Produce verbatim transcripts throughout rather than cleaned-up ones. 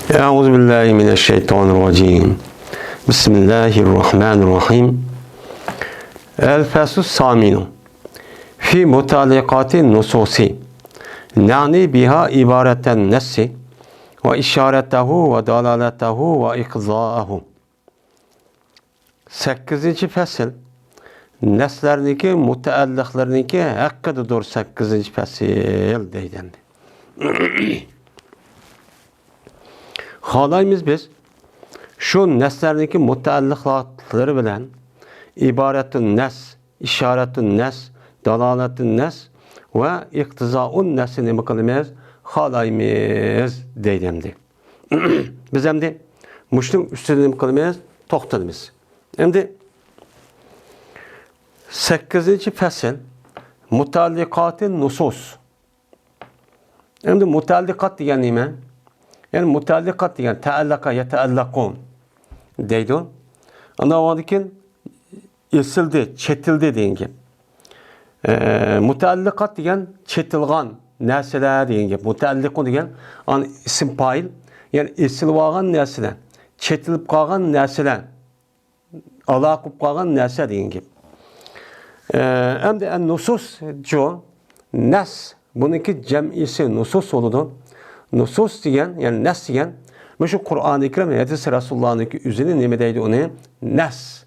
أعوذ بالله من الشيطان الرجيم. بسم الله الرحمن الرحيم. الفصل الثامن في متعلقات النصوص، نعني بها عبارة النص وإشارته ودلالته وإقتضاءه. سەككىزىنچى پەسىل، نەسلەرنىڭكى مۇتەئەللىقلىرىنىڭكى ھەققىدىدۇر سەككىزىنچى پەسىل دەيدۇ ئەمدى. خالايمىز بىز شۇ نەسلەرنىڭكى مۇتەئەللىقلىرى بىلەن ئىبارەتۇن نەس، ئىشارەتۇن نەس، دالالەتۇن نەس ۋە ئىقتىزائۇن نەسنى نېمە قىلىمىز؟ خالايمىز دەيدۇ ئەمدى. بىز ئەمدى مۇشۇنىڭ ئۈستىدە نېمە قىلىمىز؟ توختىلىمىز. ئەمدى سەككىزىنچى پەسىل، مۇتەئەللىقاتى نۇسۇس. ئەمدى مۇتەئەللىقات دېگەن نېمە؟ يەنى مۇتەئەللىقات دېگەن تەئەللەقە يەتەئەللەقۇ دەيدۇ. ئاندىن كېيىن ئېسىلدى، چېتىلدى دېگەن گەپ. ئە، مۇتەئەللىقات دېگەن چېتىلغان نەرسىلەر دېگەن گەپ. مۇتەئەللىقۇ دېگەن ئان ئىسىم پائىل، يەنى ئېسىلىۋالغان نەرسىلەر، چېتىلىپ قالغان نەرسىلەر، ئالاقە بولۇپ قالغان نەرسە دېگەن گەپ. ئە، ئەمدى ئەن نۇسۇس جۇ، نەس، بۇنىڭكى جەمئىسى نۇسۇس بولىدۇ. نۇسۇس دېگەن، يەنى نەس دېگەن، مۇشۇ قۇرئانى كەرىم، ھەدىس رەسۇلۇللانىڭكى ئۆزىنى نېمە دەيدۇ ئۇنى؟ نەس.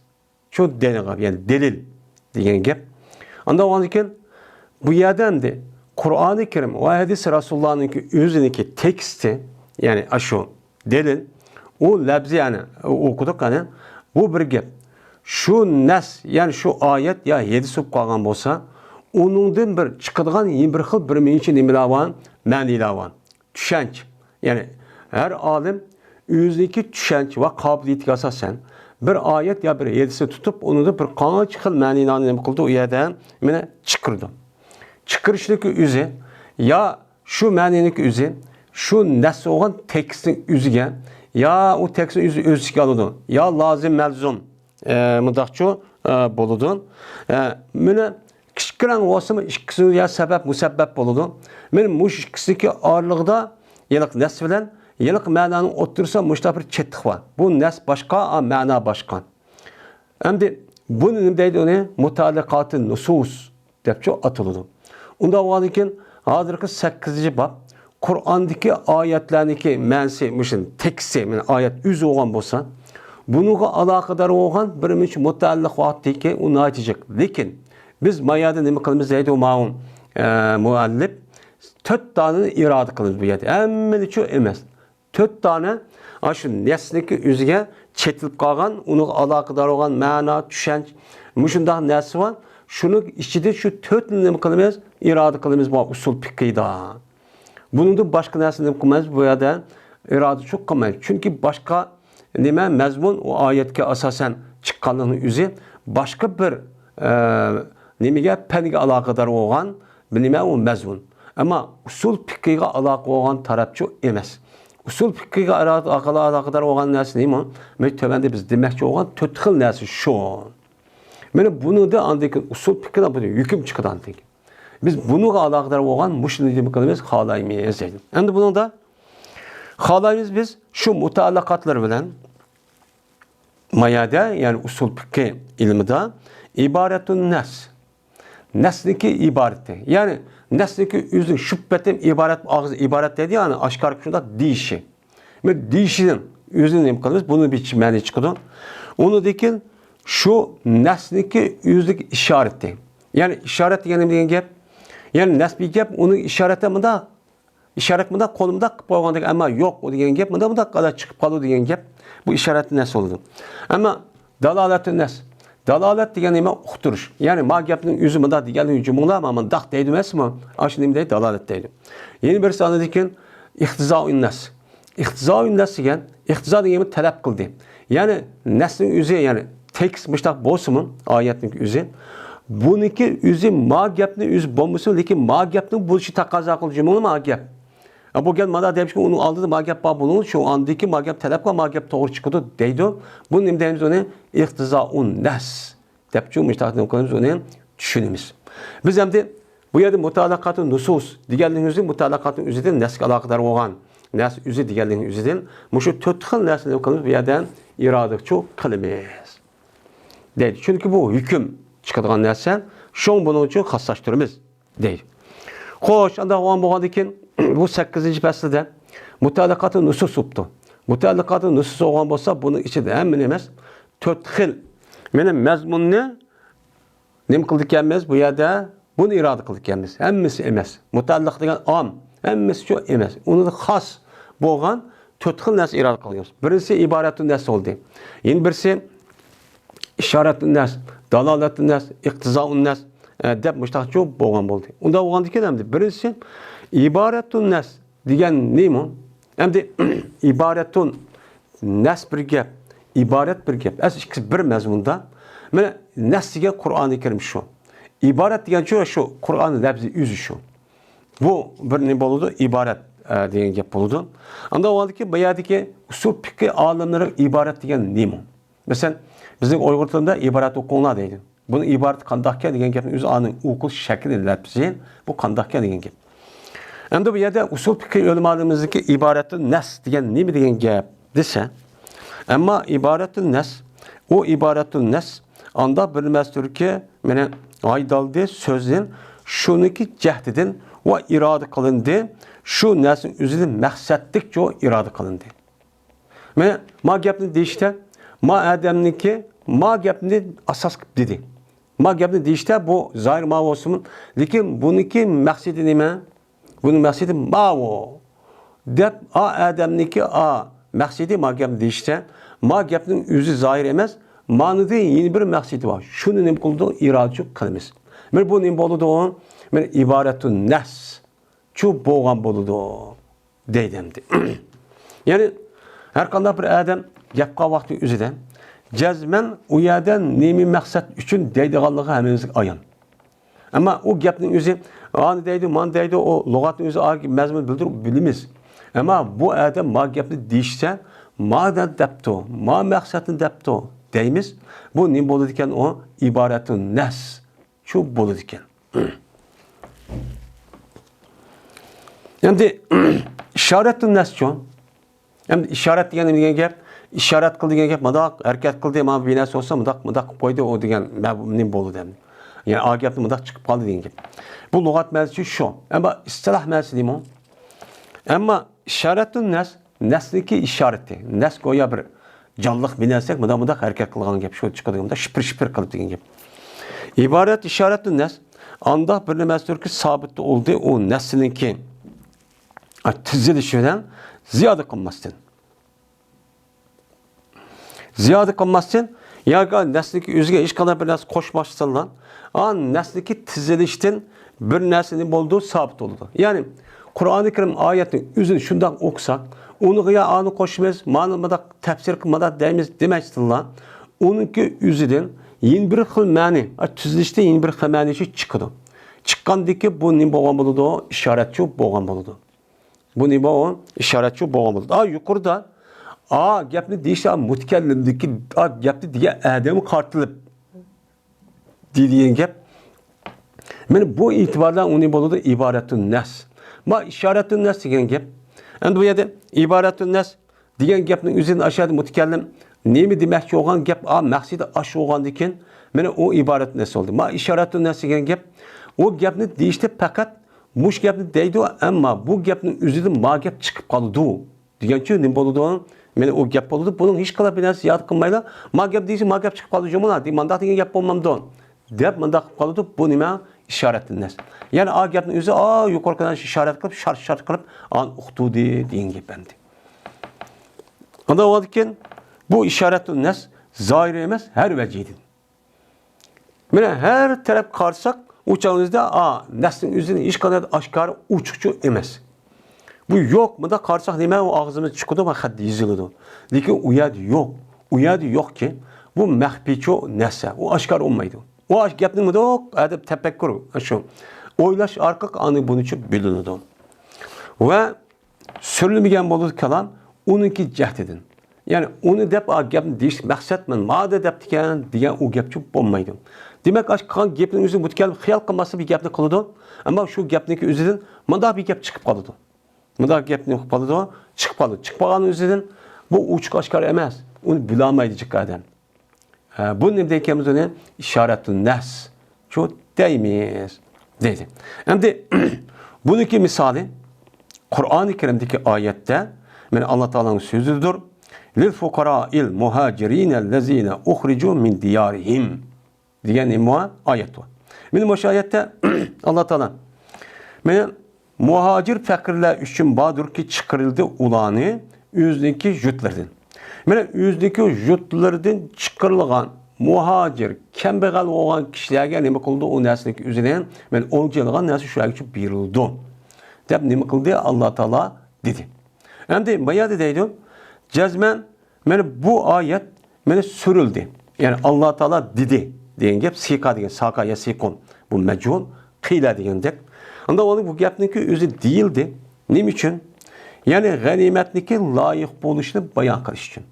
شۇ دېنىغا، يەنى دەلىل دېگەن گەپ. ئاندىن كېيىن بۇ يەردە ئەمدى قۇرئانى كەرىم ۋە ھەدىس رەسۇلۇللانىڭكى ئۆزىنىڭكى تېكىستى، يەنى ئاشۇ دەلىل، ئۇ لەپزى يەنى ئوقۇدۇق يەنى. بۇ بىر گەپ. شۇ نەس، يەنى شۇ ئايەت يا ھەدىس بولۇپ قالغان بولسا، ئۇنىڭدىن بىر چىقىدىغان يەنە بىر خىل بىر نېمىلەر بار، مەنىلەر بار. چۈشەنچە. يەنى ھەر ئالىم ئۆزىنىڭكى چۈشەنچە ۋە قابىلىيىتىگە ئاساسەن بىر ئايەت يا بىر ھەدىسنى تۇتۇپ، ئۇنىڭدىن بىر قانچە خىل مەنىنى نېمە قىلىدۇ، ئۇ يەردە مانا چىقىرىدۇ. چىقىرىشنىڭكى ئۆزى يا شۇ مەنىنىڭكى ئۆزى شۇ نەس بولغان تېكىستنىڭ ئۆزىگە يا ئۇ تېكىستنىڭ ئۆزى ئۆز ئىچىگە ئالىدۇ، يا لازىم مەلزۇم، ئە، مۇنداقچۇ، ئە، بولىدۇ. ئە، مانا كىچىككىنە بولسىمۇ ئىككىسى يا سەۋەب، مۇسەببەپ بولىدۇ. مانا مۇشۇ ئىككىسىنىڭكى ئارىلىقىدا ھېلىقى نەس بىلەن ھېلىقى مەنانىڭ ئوتتۇرىسىدا مۇشۇنداق بىر چەتلىك بار. بۇ نەس باشقا، ئا، مەنا باشقا. ئەمدى بۇنى نېمە دەيدۇ ئۇنى؟ مۇتەئەللىقاتى نۇسۇس دەپچۇ ئاتىلىدۇ. ئۇنداق بولغاندىن كېيىن ھازىرقى سەككىزىنچى باب، قۇرئاندىكى ئايەتلەرنىڭكى مەنىسى، مۇشۇ تېكىستى، مانا ئايەت ئۆزى بولغان بولسا، بۇنىڭغا ئالاقىدار بولغان بىر نەچچە مۇتەئەللىق باركى، ئۇ ناھايىتى جىق. لېكىن بىز ما يەردە نېمە قىلىمىز دەيدۇ ماۋۇ، ئە، مۇئەللىپ، تۆت دانىنى ئىرادە قىلىمىز بۇ يەردە. ھەممىنى شۇ ئەمەس. تۆت دانە، ئاشۇ نەسنىڭكى ئۆزىگە چېتىلىپ قالغان، ئۇنىڭغا ئالاقىدار بولغان مەنا، چۈشەنچە، مۇشۇنداق نەرسە بار. شۇنىڭ ئىچىدە شۇ تۆتنى نېمە قىلىمىز؟ ئىرادە قىلىمىز بۇ ئۇسۇل پىقىدا. بۇنىڭدىن باشقا نەرسىنى نېمە قىلمايمىز؟ بۇ يەردە ئىرادە شۇ قىلمايمىز. چۈنكى باشقا نېمە مەزمۇن ئۇ ئايەتكە ئاساسەن چىققانلىقىنىڭ ئۆزى باشقا بىر، ئە، نېمىگە، پەنگە ئالاقىدار بولغان بىر نېمە ئۇ مەزمۇن. ئەمما ئۇسۇل پىقىغا ئالاقە بولغان تەرەپچۇ ئەمەس. ئۇسۇل پىقىغا ئالاقىدار بولغان نەرسە نېمە؟ مەن تۆۋەندە بىز دېمەكچى بولغان تۆت خىل نەرسە شۇ. مانا بۇنىڭدا ئاندىن كېيىن ئۇسۇل پىقىدا بۇنى ھۆكۈم چىقىدۇ ئاندىن كېيىن. بىز بۇنىڭغا ئالاقىدار بولغان مۇشۇنى نېمە قىلىمىز؟ خالايمىز دەيدۇ. ئەمدى بۇنىڭدا خالايمىز بىز شۇ مۇتەئەللىقاتلار بىلەن ما يەردە، يەنى ئۇسۇل پىقى ئىلمىدا ئىبارەتۇن نەس. نەسنىڭكى ئىبارىتى. يەنى نەسنىڭكى ئۆزىنىڭ شۇ پېتىم ئىبارەت، ئاغزى ئىبارەت دەيدۇ، يەنى ئاشكارا شۇنداق دېيىشى. بىر دېيىشىدىن ئۆزىنى نېمە قىلىمىز؟ بۇنى بىر مەنە چىقىدۇ. ئۇنىڭدىن كېيىن شۇ نەسنىڭكى ئۆزىنىڭكى ئىشارىتى. يەنى ئىشارەت دېگەن نېمە دېگەن گەپ؟ يەنى نەس بىر گەپ، ئۇنىڭ ئىشارەتى مۇنداق. ئىشارەت مۇنداق، قولى مۇنداق قىلىپ قويغاندەك، ئەمما يوق ئۇ دېگەن گەپ، مۇنداق، مۇنداق قىلىپ چىقىپ قالىدۇ دېگەن گەپ. بۇ ئىشارەت نەس بولىدۇ. ئەمما دالالەتۇ نەس. دالالەت دېگەن نېمە؟ ئۇقتۇرۇش. يەنى ما گەپنىڭ ئۆزى مۇنداق دېگەنلىك جۈملە، ما مۇنداق دەيدۇ ئەمەسمۇ؟ ئاشۇ نېمە دەيدۇ؟ دالالەت دەيدۇ. يەنە بىرسى ئاندىن كېيىن ئىقتىزائۇن نەس. ئىقتىزائۇن نەس دېگەن، ئىقتىزا دېگەن تەلەپ قىلدى. يەنى نەسنىڭ ئۆزى، يەنى تېكىست مۇشتاق بولسىمۇ، ئايەتنىڭ ئۆزى، بۇنىڭكى ئۆزى ما گەپنىڭ ئۆزى بولمىسىمۇ، لېكىن ما گەپنىڭ بولۇشى تەقەززا قىلىدۇ جۈملە ما گەپ. ئە، بۇ گەپ مانا دەيمىزكى، ئۇنىڭ ئالدىدا ما گەپ بار بولۇڭ، شۇ ئاندىكى ما گەپ تەلەپ قىلغان ما گەپ توغرا چىقىدۇ دەيدۇ. بۇ نېمە دەيمىز ئۇنى؟ ئىقتىزائۇن نەس دەپچۇ مۇشتاق نېمە قىلىمىز، ئۇنى چۈشىنىمىز. بىز ئەمدى بۇ يەردە مۇتەئەللىقاتۇن نۇسۇس دېگەنلىكىمىزدىن مۇتەئەللىقاتنىڭ ئۆزىدىن نەسكە ئالاقىدار بولغان نەرسە ئۆزى دېگەنلىكنىڭ ئۆزىدىن مۇشۇ تۆت خىل نەرسىنى قىلىمىز، بۇ يەردە ئىرادىچۇ قىلىمىز دەيدۇ. چۈنكى بۇ ھۆكۈم چىقىدىغان نەرسە، شۇڭا بۇنىڭ ئۈچۈن خاسلاشتۇرىمىز دەيدۇ. خوش، ئانداق بولغان بولغاندىن كېيىن بۇ سەككىزىنچى پەسىلدە مۇتەئەللىقاتى نۇسۇس بوپتۇ. مۇتەئەللىقاتى نۇسۇس بولغان بولسا، بۇنىڭ ئىچىدە ھەممىنى ئەمەس، تۆت خىل مېنىڭ مەزمۇننى نېمە قىلىدىكەنمىز بۇ يەردە؟ بۇنى ئىرادە قىلىدىكەنمىز. ھەممىسى ئەمەس. مۇتەئەللىق دېگەن ئام، ھەممىسىچۇ ئەمەس. ئۇنىڭدا خاس بولغان تۆت خىل نەرسە ئىرادە قىلىمىز. بىرسى ئىبارەتۇن نەس بولدى. يەنە بىرسى ئىشارەتۇن نەس، دالالەتۇن نەس، ئىقتىزائۇن نەس، ئە، دەپ مۇشتاقچۇ بولغان بولدى. ئۇنداق بولغاندىكىن ئەمدى بىرسى ئىبارەتۇن نەس دېگەن نېمە؟ ئەمدى ئىبارەتۇن نەس بىر گەپ، ئىبارەت بىر گەپ. ئەسلى ئىككىسى بىر مەزمۇندا. مانا نەس دېگەن قۇرئانى كەرىم شۇ. ئىبارەت دېگەنچۇ شۇ قۇرئان لەپزى ئۆزى شۇ. بۇ بىر نېمە بولىدۇ؟ ئىبارەت، ئە، دېگەن گەپ بولىدۇ. ئاندىن ئۇ بۇ يەردىكى ئۇسۇل پىقھى ئالىملىرى ئىبارەت دېگەن نېمە؟ مەسىلەن، بىزنىڭ ئۇيغۇر تىلىدا ئىبارەت ئوقۇڭلار دەيدۇ. بۇنىڭ ئىبارىتى قانداقكەن دېگەن گەپنى ئۆزى ئانىڭ ئوقۇلۇش شەكلى لەپزى، بۇ قانداقكەن دېگەن گەپ. ئەمدى بۇ يەردە ئۇسۇل پىقھى ئۆلىمالىرىمىزدىكى ئىبارەتۇن نەس دېگەن نېمە دېگەن گەپ دېسە، ئەمما ئىبارەتۇن نەس، ئۇ ئىبارەتۇن نەس ئانداق بىر نېمەسىدۇركى، مانا ھايدالدى سۆزدىن، شۇنىڭكى جەھىتىدىن ۋە ئىرادە قىلىندى، شۇ نەرسىنىڭ ئۆزىدىن مەقسەتلىكچۇ ئىرادە قىلىندى. مانا ما گەپنى دېيىشتە، ما ئادەمنىڭكى ما گەپنى ئاساس قىلىپ دېدى. ما گەپنى دېيىشتە بۇ زاھىر ما بولسىمۇ، لېكىن بۇنىڭكى مەقسىتى نېمە؟ بۇنىڭ مەقسىتى ماۋۇ دەپ، ئا ئادەمنىڭكى ئا مەقسىتى ما گەپنى دېيىشتە، ما گەپنىڭ ئۆزى زاھىر ئەمەس، مانىدا يەنە بىر مەقسىتى بار. شۇنى نېمە قىلىدۇ؟ ئىرادىچۇ قىلىمىز. مانا بۇ نېمە بولىدۇ؟ مانا ئىبارەتۇن نەس چۇ بولغان بولىدۇ دەيدۇ ئەمدى. يەنى ھەر قانداق بىر ئادەم گەپ قىلغان ۋاقتى ئۆزىدە جەزمەن ئۇ يەردە نېمە مەقسەت ئۈچۈن دەيدىغانلىقى ھەممىمىزگە ئايان. ئەمما ئۇ گەپنىڭ ئۆزى ئانى دەيدۇ، مانى دەيدۇ، ئۇ لۇغەتنىڭ ئۆزى ئا مەزمۇن بىلدۈرۈپ بىلىمىز. ئەمما بۇ ئادەم ما گەپنى دېيىشسە، مانا دەپتۇ، ما مەقسەتنى دەپتۇ دەيمىز. بۇ نېمە بولىدىكەن؟ ئۇ ئىبارەتۇن نەس چۇ بولىدىكەن. ئەمدى ئىشارەتۇن نەسچۇ؟ ئەمدى ئىشارەت دېگەن نېمە دېگەن گەپ؟ ئىشارەت قىل دېگەن گەپ، مۇنداق ھەرىكەت قىلدى، مانا بىر نەرسە بولسا مۇنداق، مۇنداق قىلىپ قويدى ئۇ دېگەن مە-، نېمە بولىدۇ ئەمدى؟ يەنى ئا گەپنى مۇنداق چىقىپ قالدى دېگەن گەپ. بۇ لۇغەت مەنىسى شۇ. ئەمما ئىستىلاھ مەنىسى نېمە؟ ئەمما ئىشارەتۇن نەس، نەسنىڭكى ئىشارىتى. نەس گويا بىر جانلىق بىر نەرسە، مۇنداق، مۇنداق ھەرىكەت قىلغان گەپ، شۇ چىقىدىغان، مۇنداق شىپىر-شىپىر قىلىپ دېگەن گەپ. ئىبارەت ئىشارەتۇن نەس، ئانداق بىر نېمەسىدۇركى سابىت بولدى، ئۇ نەسنىڭكى تىزىلىشى بىلەن زىيادە قىلماستىن. زىيادە قىلماستىن، ياكى نەسنىڭكى ئۆزىگە ھېچقانداق بىر نەرسە قوشماستىنلا، ئا نەسنىڭكى تىزىلىشتىن بىر نەرسە نېمە بولىدۇ؟ سابىت بولىدۇ. يەنى قۇرئانى كەرىم ئايەتنى ئۆزىنى شۇنداق ئوقۇساق، ئۇنىڭغا يا ئانى قوشىمىز، مانا مۇنداق تەپسىر قىل، مۇنداق دەيمىز دېمەستىنلا، ئۇنىڭكى ئۆزىدىن يەنە بىر خىل مەنى، ئا، تۈزۈلۈشتە يەنە بىر خىل مەنى شۇ چىقىدۇ. چىققاندىكى بۇ نېمە بولغان بولىدۇ؟ ئىشارەتچۇ بولغان بولىدۇ. بۇ نېمە ئۇ؟ ئىشارەتچۇ بولغان بولىدۇ. ئا، يۇقىرىدا، ئا، گەپنى دېيىش، ئا، مۇتەكەللىمدىكى، ئا، گەپنى دېگەن ئادەمگە قارىتىلىپ دېگەن گەپ. مانا بۇ ئېتىباردا ئۇ نېمە بولىدۇ؟ ئىبارەتۇن نەس. ما ئىشارەتۇن نەس دېگەن گەپ. ئەمدى بۇ يەردە ئىبارەتۇن نەس دېگەن گەپنىڭ ئۆزىدىن ئاشۇ يەردە مۇتەكەللىم نېمە دېمەكچى بولغان گەپ، ئا، مەقسىتى ئاشۇ بولغاندىكىن، مانا ئۇ ئىبارەتۇن نەس بولدى. ما ئىشارەتۇن نەس دېگەن گەپ، ئۇ گەپنى دېيىشتە پەقەت مۇشۇ گەپنى دەيدۇ، ئەمما بۇ گەپنىڭ ئۆزىدىن ما گەپ چىقىپ قالىدۇ دېگەنچۇ نېمە بولىدۇ؟ مانا ئۇ گەپ بولىدۇ. بۇنىڭ ھېچقانداق بىر نەرسە زىيادە قىلمايلا، ما گەپ دېيىشى ما گەپ چىقىپ قالىدۇ، جۇمۇلا، دېمە، مانداق دېگەن گەپ بولمامدۇ؟ دەپ مۇنداق قىلىپ قالىدۇ. بۇ نېمە؟ ئىشارەتۇن نەس. يەنى ئا گەپنىڭ ئۆزى، ئا، يۇقىرىقى نەرسە ئىشارەت قىلىپ، شارت-شارت قىلىپ، ئانى ئۇقتۇردى دېگەن گەپ ئەمدى. ئاندىن ئۇنىڭدىن كېيىن بۇ ئىشارەتۇن نەس زاھىر ئەمەس، ھەر ۋەجىدىن. مانا ھەر تەرەپ قارىساق، ئۇ چاغىمىزدا، ئا، نەسنىڭ ئۆزىدىن ھېچقانداق ئاشكارا ئوچۇقچۇ ئەمەس. بۇ يوق، مۇنداق قارىساق نېمە، ئۇ ئاغزىمىز چىقىدۇ ۋە خەت يېزىلىدۇ. لېكىن ئۇ يەردە يوق. ئۇ يەردە يوقكى، بۇ مەخپىيچۇ نەرسە. ئۇ ئاشكارا بولمايدۇ. ئۇ ئاش-، گەپنى مۇنداق ئادەم تەپەككۇر، شۇ ئويلاش ئارقىلىق ئاندىن بۇنىچۇ بىلىنىدۇ. ۋە سۈرۈلمىگەن بولىدۇ كالام ئۇنىڭكى جەھىتىدىن. يەنى ئۇنى دەپ، ئا، گەپنى دېيىش مەقسەت، مەن مادا دەپتىكەن دېگەن ئۇ گەپچۇ بولمايدۇ. دېمەك، ئاشۇ قىلغان گەپنىڭ ئۆزى مۇتەكەللىم خىيال قىلماستىن بىر گەپنى قىلىدۇ. ئەمما شۇ گەپنىڭكى ئۆزىدىن مۇنداق بىر گەپ چىقىپ قالىدۇ. مۇنداق گەپنى قىلىپ قالىدۇ، چىقىپ قالىدۇ. چىقىپ قالغان ئۆزىدىن بۇ ئوچۇق ئاشكارا ئەمەس. ئۇنى بىلالمايدۇ جىق ئادەم. ھە، بۇ نېمە دېگەنمىز ئۇنى؟ ئىشارەتۇن نەس. شۇ دەيمىز. دەيدۇ. ئەمدى بۇنىڭكى مىسالى قۇرئانى كەرىمدىكى ئايەتتە، مانا ئاللا تائالانىڭ سۆزىدۇر. لىل فۇقارائىل مۇھاجىرىنەللەزىنە ئۇخرىجۇ مىن دىيارىھىم. دېگەن نېمە ئايەت بار. مانا مۇشۇ ئايەتتە ئاللا تائالا، مانا مۇھاجىر پەقىرلەر ئۈچۈن باردۇركى، چىقىرىلدى ئۇلارنى ئۆزىنىڭكى يۇرتلىرىدىن. مانا ئۆزىنىڭكى يۇرتلىرىدىن چىقىرىلغان مۇھاجىر، كەمبەغەل بولغان كىشىلەرگە نېمە قىلىدۇ؟ ئۇ نەرسىنىڭكى ئۆزىنى، مانا ئولجا ئالغان نەرسە شۇلارغا بېرىلىدۇ، دەپ نېمە قىلدى؟ ئاللا تائالا دېدى. ئەمدى ما يەردە دەيدۇ، جەزمەن مانا بۇ ئايەت مانا سۈرۈلدى. يەنى ئاللا تائالا دېدى دېگەن گەپ، سىقا دېگەن، ساقا يەسىقۇن. بۇ مەجھۇل، قىيلە دېگەندەك. ئاندا ئۇنىڭ بۇ گەپنىڭكى ئۆزى دېيىلدى. نېمە ئۈچۈن؟ يەنى غەنىيمەتنىڭكى لايىق بولۇشىنى بايان قىلىش ئۈچۈن.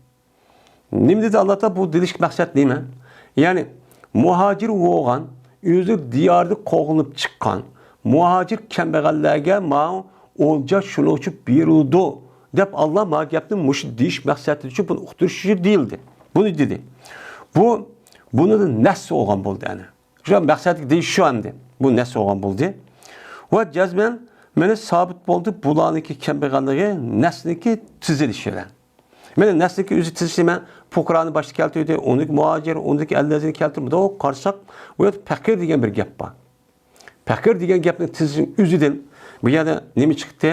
نېمە دېدى ئاللا تائالا؟ بۇ دېيىلىش مەقسەت نېمە؟ يەنى مۇھاجىر بولغان، ئۆزى دىيارىدىن قوغلىنىپ چىققان مۇھاجىر كەمبەغەللەرگە ماۋۇ ئولجا شۇنىڭ ئۈچۈن بېرىلىدۇ، دەپ ئاللا ما گەپنى مۇشۇ دېيىش مەقسەتى ئۈچۈن بۇنى ئۇقتۇرۇش ئۈچۈن دېيىلدى. بۇنى دېدى. بۇ، بۇنى نەس بولغان بولدى ئەنە. شۇ مەقسەتلىك دېيىش شۇ ئەمدى. بۇ نەس بولغان بولدى. ۋە جەزمەن مانا سابىت بولدى بۇلارنىڭكى كەمبەغەللىكى نەسنىڭكى تىزىلىشى بىلەن. مانا نەسنىڭكى ئۆزى تىزىلىشى، مەن پۇقرانى باشتا كەلتۈردى، ئۇنىڭكى مۇھاجىر، ئۇنىڭكى ئەللەزىنى كەلتۈرمىدى. ئۇ قارىساق، ئۇ يەردە پەقىر دېگەن بىر گەپ بار. پەقىر دېگەن گەپنىڭ تىزىلىشىنىڭ ئۆزىدىن بۇ يەردە نېمە چىقتى؟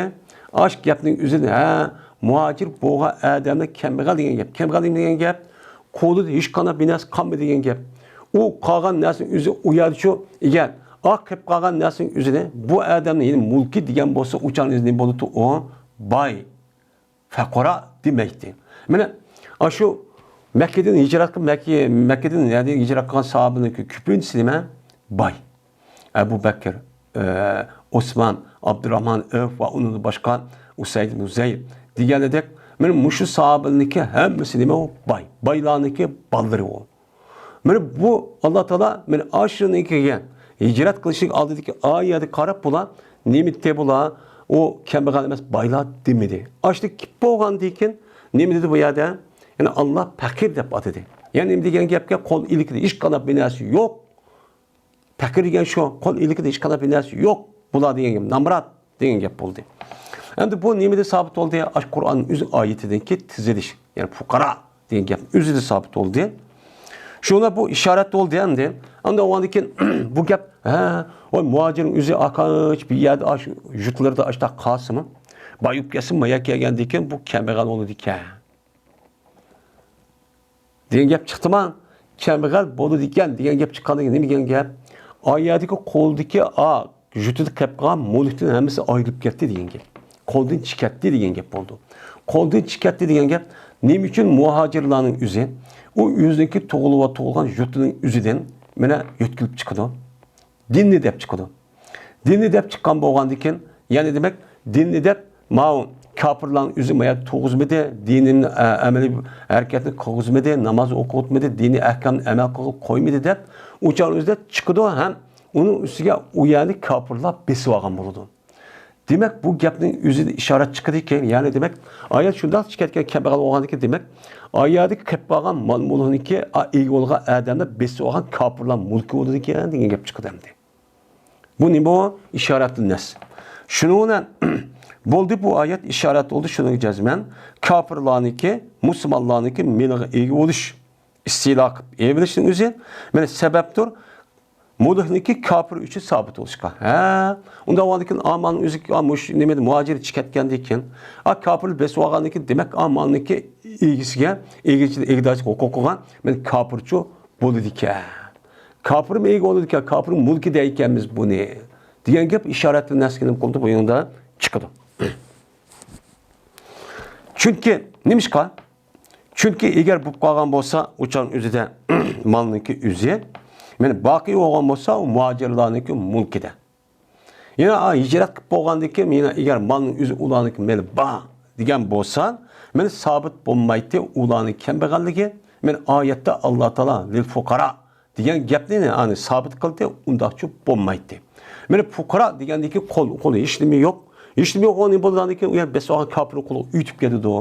ئاش گەپنىڭ ئۆزىدىن، ھە، مۇھاجىر بولغان ئادەمنى كەمبەغەل دېگەن گەپ. كەمبەغەل دېگەن گەپ، قولىدا ھېچقانداق بىر نەرسە قالمىدى دېگەن گەپ. ئۇ قالغان نەرسىنىڭ ئۆزى ئۇ يەردە شۇ، ئەگەر ئا قېلىپ قالغان نەرسىنىڭ ئۆزىنى بۇ ئادەمنىڭ يەنە مۈلكى دېگەن بولسا، ئۇ چاغدا نېمە بولىدۇ؟ ئۇ باي، فەقىرا دېمەيتتى. مانا ئاشۇ مەككىدىن ھىجرەت قىلىپ، مەككە، مەككىدىن يەنى ھىجرەت قىلغان ساھابىنىڭ كۆپىنچىسى نېمە؟ باي. ئەبۇ بەكىر، ئە، ئوسمان، ئابدۇراھمان ئەۋف ۋە ئۇنىڭدىن باشقا ئۇسەيد ئىبن زەيد دېگەنىدەك، مانا مۇشۇ ساھابىنىڭكى ھەممىسى نېمە؟ ئۇ باي. بايلارنىڭكى بالىلىرى ئۇ. مانا بۇ ئاللا تائالا مانا ئاشۇنىڭكىگە ھىجرەت قىلىشنىڭ ئالدىدىكى ئايەتكە قاراپ بۇلار نېمە دېدى؟ بۇلار ئۇ كەمبەغەل ئەمەس، بايلار دېمىدى. ئاشۇنداق گەپ بولغاندىن كېيىن نېمە دېدى بۇ يەردە؟ يەنى ئاللا پەقىر دەپ ئاتىدى. يەنى نېمە دېگەن گەپكە؟ قول ئىلكىدە ھېچقانداق بىر نەرسە يوق. پەقىر دېگەن شۇ، قول ئىلكىدە ھېچقانداق بىر نەرسە يوق. بۇلار دېگەن گەپ نامرات دېگەن گەپ بولدى. ئەمدى بۇ نېمىدە سابىت بولدى؟ ئاشۇ قۇرئاننىڭ ئۆز ئايىتىدىكى تىزىلىش، يەنى پۇقارا دېگەن گەپ ئۆزىدە سابىت بولدى. شۇڭا بۇ ئىشارەت بولدى ئەمدى. ئەمدى ئۇنىڭدىن كېيىن بۇ گەپ، ھە، ۋاي مۇھاجىرنىڭ ئۆزى ئاكاچ بىر يەردە ئاشۇ يۇرتلىرىدا ئاشۇنداق قالسىمۇ، بايىپ كەلسىمۇ، ما يەرگە كەلگەندىن كېيىن بۇ كەمبەغەل بولىدىكەن دېگەن گەپ چىقتىما؟ كەمبەغەل بولىدىكەن دېگەن گەپ چىققاندىن كېيىن نېمە دېگەن گەپ؟ ئايەتتىكى قولدىكى ئا، يۇرتىدا قېلىپ قالغان مۈلۈكتىن ھەممىسى ئايرىلىپ كەتتى دېگەن گەپ. قولدىن چىقىپ كەتتى دېگەن گەپ بولىدۇ. قولدىن چىقىپ كەتتى دېگەن گەپ نېمە ئۈچۈن؟ مۇھاجىرلارنىڭ ئۆزى ئۇ ئۆزىنىڭكى تۇغۇلۇپ تۇغۇلغان يۇرتىنىڭ ئۆزىدىن مانا يۆتكىلىپ چىقىدۇ. دىننى دەپ چىقىدۇ. دىننى دەپ چىققان بولغاندىكىن، يەنى دېمەك، دىننى دەپ ماۋۇ كاپىرلارنىڭ ئۆزى ما يەردە تۇرغۇزمىدى، دىنىمنى، ئە، ئەمەلىي ھەرىكەتنى قىلغۇزمىدى، ناماز ئوقۇتمىدى، دىنىي ئەھكامنى ئەمەل قىلغىلى قويمىدى دەپ، ئۇ چاغنىڭ ئۆزىدە چىقىدۇ ھەم ئۇنىڭ ئۈستىگە ئۇ يەرنى كاپىرلار بېسىۋالغان بولىدۇ. دېمەك، بۇ گەپنىڭ ئۆزىدە ئىشارەت چىقىدىكەن، يەنى دېمەك، ئايەت شۇنداق چىقىپ كەتكەن كەمبەغەل بولغاندىكىن، دېمەك، ئايەتتىكى قېلىپ قالغان مال مۈلكىنىڭكى ئىگە بولغان ئادەملەر بېسىۋالغان كاپىرلار مۈلكى بولىدىكەن دېگەن گەپ چىقىدۇ ئەمدى. بۇ نېمە بۇ؟ ئىشارەتۇن نەس. شۇنىڭ بىلەن بولدى بۇ ئايەت، ئىشارەت بولدى شۇنىڭغا جەزمەن. كاپىرلارنىڭكى، مۇسۇلمانلارنىڭكى مېلىغا ئىگە بولۇش، ئىستىلا قىلىپ ئېلىۋېلىشنىڭ ئۆزى مانا سەۋەبتۇر. مۇلھىدنىڭكى كاپىر ئۈچۈن سابىت بولۇشقا. ھە، ئۇنداق بولغاندىن كېيىن ئا مالنىڭ ئۆزى، ئا، مۇشۇ نېمە، مۇھاجىر چىقىپ كەتكەندىن كېيىن، ئا، كاپىرلار بېسىپ ئالغاندىن كېيىن، دېمەك، ئا مالنىڭكى ئىگىسىگە، ئىگىچىلىك، ئىگىدارچىلىق ھوقۇقىغا مانا كاپىرچۇ بولىدىكەن. كاپىرمۇ ئىگە بولىدىكەن، كاپىرنىڭ مۈلكى دەيدىكەنمىز بۇنى. دېگەن گەپ ئىشارەتتىن نەسكىنىپ قىلدى، بۇ يەردە چىقىدۇ. چۈنكى، نېمىشقا؟ چۈنكى ئەگەر بولۇپ قالغان بولسا، ئۇ چاغنىڭ ئۆزىدە مالنىڭكى ئۆزى، مانا باقىي بولغان بولسا، ئۇ مۇھاجىرلارنىڭكى مۈلكىدە. يەنە، ئا، ھىجرەت قىلىپ بولغاندىن كېيىن، يەنە ئەگەر مالنىڭ ئۆزى ئۇلارنىڭكى مېلى بار دېگەن بولسا، مانا سابىت بولمايتتى ئۇلارنىڭ كەمبەغەللىكى. مانا ئايەتتە ئاللا تائالا لىل فۇقارا دېگەن گەپنى، ئانى سابىت قىلدى، ئۇنداقچۇ بولمايتتى. مانا پۇقارا دېگەندىكى قول، قول ھېچ نېمە يوق، ھېچنېمە يوق، ئۇنى بولغاندىن كېيىن ئۇ يەر بەس ئالغان كاپىرنىڭ قولىغا ئۆتۈپ كېتىدۇ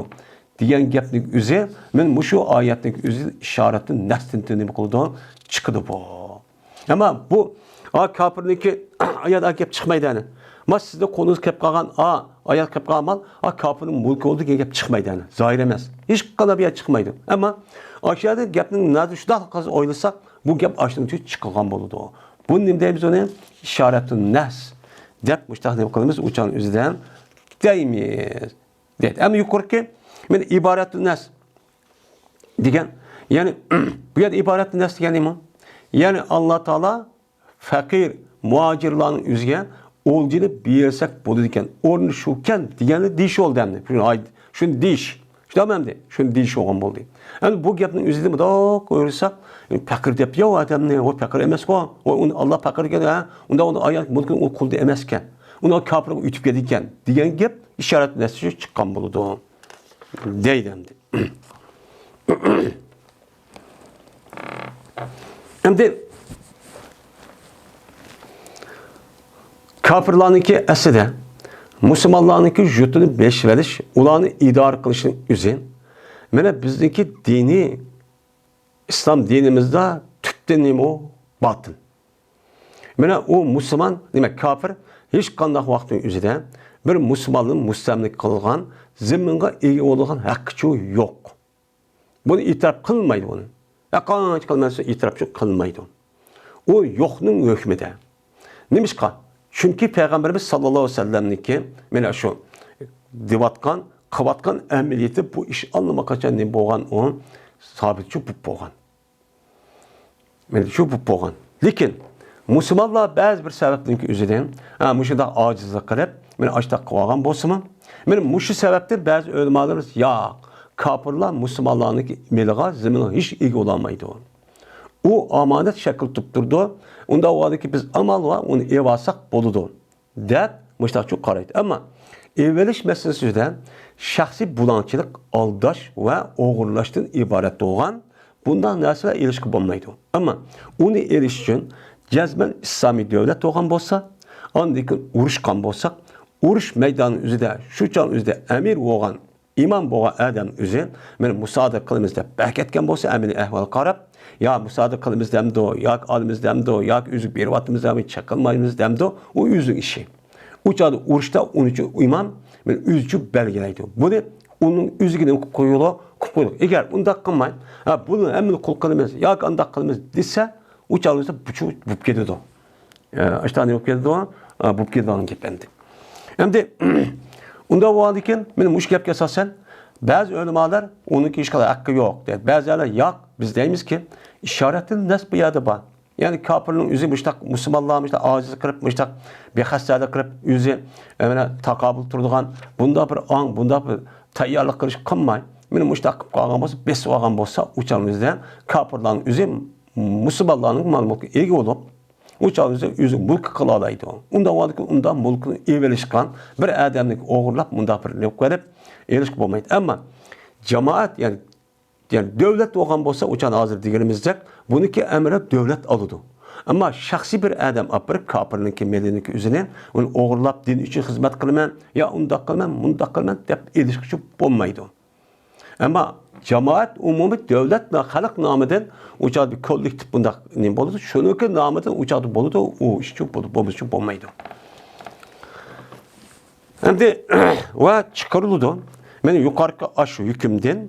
دېگەن گەپنىڭ ئۆزى، مانا مۇشۇ ئايەتنىڭ ئۆزى ئىشارەتتىن نەستىن نېمە قىلىدۇ؟ چىقىدۇ بۇ. ئەمما بۇ، ئا، كاپىرنىڭكى ئايەت ئا گەپ چىقمايدۇ ئەنە. ما سىزنىڭ قولىڭىزغا كەپ قالغان، ئا، ئايەت كەپ قالغان مال، ئا، كاپىرنىڭ مۇلكى بولدى دېگەن گەپ چىقمايدۇ ئەنە. زاھىر ئەمەس. ھېچقانداق بىر يەر چىقمايدۇ. ئەمما ئاشۇ يەردە گەپنىڭ نەدە شۇنداق قىلسا ئويلىساق، بۇ گەپ ئاشۇنىڭ ئۈچۈن چىقىدىغان بولىدۇ. بۇنى نېمە دەيمىز ئۇنى؟ ئىشارەتۇن نەس دەپ مۇشتاق نېمە قىلىمىز؟ ئۇچان ئۆزىدە دەيمىز. دەيدۇ. ئەمما يۇقىرىقى، مانا ئىبارەتۇن نەس دېگەن، يەنى بۇ يەردە ئىبارەتۇن نەس دېگەن نېمە؟ يەنى ئاللا تائالا پەقىر، مۇھاجىرلارنىڭ ئۆزىگە ئولجىنى بېرسەك بولىدىكەن، ئورنى شۇكەن دېگەننى دېيىش بولدى ئەمدى. شۇنى ئاي-، شۇنى دېيىش. شۇنداقمۇ ئەمدى؟ شۇنى دېيىش بولغان بولدى. ئەمدى بۇ گەپنىڭ ئۆزىدە مۇنداق ئويلىساق، پەقىر دەپ يا ئادەمنى، ئۇ پەقىر ئەمەسقۇ، ئۇ ئۇنى ئاللا پەقىر ئىكەن، ھە؟ ئۇندا ئۇنى ئايەت مۇلكىنى ئۇ قۇلدا ئەمەسكەن. ئۇنى كاپىرغا ئۆتۈپ كېتىدىكەن دېگەن گەپ ئىشارەت نەسچە چىققان بولىدۇ. دەيدۇ ئەمدى. ئەمدى كاپىرلارنىڭكى ئەسلىدە مۇسۇلمانلارنىڭكى يۇرتىنى بېسىۋېلىش، ئۇلارنى ئىدارە قىلىشنىڭ ئۆزى، مانا بىزنىڭكى دىنىي ئىسلام دىنىمىزدا تۈپتىن نېمە ئۇ؟ باتىل. مانا ئۇ مۇسۇلمان، دېمەك، كاپىر ھېچقانداق ۋاقىتنىڭ ئۆزىدە بىر مۇسۇلماننى مۇستەملىكە قىلغان، زېمىنغا ئىگە بولغان ھەققىچۇ يوق. بۇنى ئېتىراپ قىلمايدۇ ئۇنى. ھەرقانچە قىلمىسا ئېتىراپچۇ قىلمايدۇ. ئۇ يوقنىڭ ھۆكمىدە. نېمىشقا؟ چۈنكى پەيغەمبىرىمىز ساللاللاھۇ ئەلەيھى ۋەسەللەمنىڭكى مانا شۇ دېۋاتقان، قىلىۋاتقان ئەمەلىيىتى بۇ ئىش ئاللىماقاچان نېمە بولغان ئۇ؟ سابىتچۇ بولۇپ بولغان. مانا شۇ بولۇپ بولغان. لېكىن مۇسۇلمانلار بەزى بىر سەۋەبنىڭكى ئۆزىدىن، ھە، مۇشۇنداق ئاجىزلىق قىلىپ، مانا ئاشتاق قىلىۋالغان بولسىمۇ، مانا مۇشۇ سەۋەبتىن بەزى ئۆلىمالىرىمىز، ياق، كاپىرلار مۇسۇلمانلارنىڭكى مېلىغا، زېمىنىغا ھېچ ئىگە بولالمايدۇ. ئۇ ئامانەت شەكىل تۇتۇپ تۇرىدۇ. ئۇنداق ۋاقىتتىكى بىز ئامال بار، ئۇنى ئېلىۋالساق بولىدۇ. دەپ مۇشۇنداقچۇ قارايدۇ. ئەمما ئېلىۋېلىش مەسىلىسىدە شەخسىي بۇلاڭچىلىق، ئالداش ۋە ئوغرىلاشتىن ئىبارەت بولغان بۇنداق نەرسىلەر ئېلىشقا بولمايدۇ. ئەمما ئۇنى ئېلىش ئۈچۈن جەزمەن ئىسلامىي دۆلەت بولغان بولسا، ئاندىن كېيىن ئۇرۇشقان بولساق، ئۇرۇش مەيدانى ئۆزىدە، شۇ چاغ ئۆزىدە ئەمىر بولغان ئىمام بولغان ئادەم ئۆزى، مانا مۇسادىرە قىلىمىز دەپ بەرىپ كەتكەن بولسا، ئەمەلىي ئەھۋالغا قاراپ، يا مۇسادىرە قىلىمىز دەمدۇ، ياكى ئالىمىز دەمدۇ، ياكى ئۆزى بېرىۋاتىمىز دەمدۇ، چېقىلمايمىز دەمدۇ، ئۇ ئۆزىنىڭ ئىشى. ئۇ چاغدا ئۇرۇشتا ئۇنىچۇ ئىمام، مانا ئۆزىچۇ بەلگىلەيدۇ. بۇنى ئۇنىڭ ئۆزىگە نېمە قىلىپ قويۇلۇ، قىلىپ قويۇلۇ. ئەگەر ئۇنداق قىلماي، ھە، بۇنى ھەممىنى قۇل قىلىمىز ياكى ئانداق قىلىمىز دېسە، ئۇ چاغدا بۇچۇ بولۇپ كېتىدۇ. ئە، ئاشۇنداق نېمە بولۇپ كېتىدۇ؟ ئە، بولۇپ كېتىدىغان گەپ ئەمدى. ئەمدى ئۇنداق بولغاندىكىن، مانا مۇشۇ گەپكە ئاساسەن، بەزى ئۆلىمالار ئۇنىڭكى ھېچقانداق ھەققى يوق دەيدۇ. بەزىلەر ياق، بىز دەيمىزكى، ئىشارەتتىن نەس بۇ يەردە بار. يەنى كاپىرنىڭ ئۆزى مۇشۇنداق مۇسۇلمانلار مۇشۇنداق ئاجىزلىق قىلىپ، مۇشۇنداق بىخەستەلىك قىلىپ، ئۆزى، ئە، مانا تاقابىل تۇرىدىغان بۇنداق بىر ئاڭ، بۇنداق بىر تەييارلىق قىلىش قىلماي، مانا مۇشۇنداق قىلىپ قالغان بولسا، بېسىپ ئالغان بولسا، ئۇ چاغنىڭ ئۆزىدە كاپىرلارنىڭ ئۆزى مۇسۇلمانلارنىڭ مال-مۈلكىگە ئىگە بولۇپ، ئۇ چاغدا ئۆزى مۇلك قىلالايدۇ. ئۇنداق ۋاقىتتا ئۇنداق مۇلكنى ئېلىۋېلىشقا بىر ئادەمنى ئوغرىلاپ، مۇنداق بىر نېمە قىلىپ ئېلىشقا بولمايدۇ. ئەمما جامائەت، يەنى، يەنى دۆلەت بولغان بولسا، ئۇ چاغدا ھازىر دېگىنىمىزدەك، بۇنىڭكى ئەمرى دۆلەت ئالىدۇ. ئەمما شەخسىي بىر ئادەم ئاپىرىپ كاپىرنىڭكى مېلىنىڭكى ئۆزىنى، ئۇنى ئوغرىلاپ، دىن ئۈچۈن خىزمەت قىلىمەن، يا ئۇنداق قىلىمەن، مۇنداق قىلىمەن دەپ ئېلىشقىچە بولمايدۇ. ئەمما جامائەت، ئومۇمىي دۆلەت، خەلق نامىدىن ئۇ چاغدا بىر كوللېكتىپ بۇنداق نېمە بولىدۇ، شۇنىڭكى نامىدىن ئۇ چاغدا بولىدۇ، ئۇ ئىشچۇ بولىدۇ، بولمىسىچۇ بولمايدۇ. ئەمدى ۋە چىقىرىلىدۇ. مانا يۇقىرىقى ئاشۇ ھۆكۈمدىن،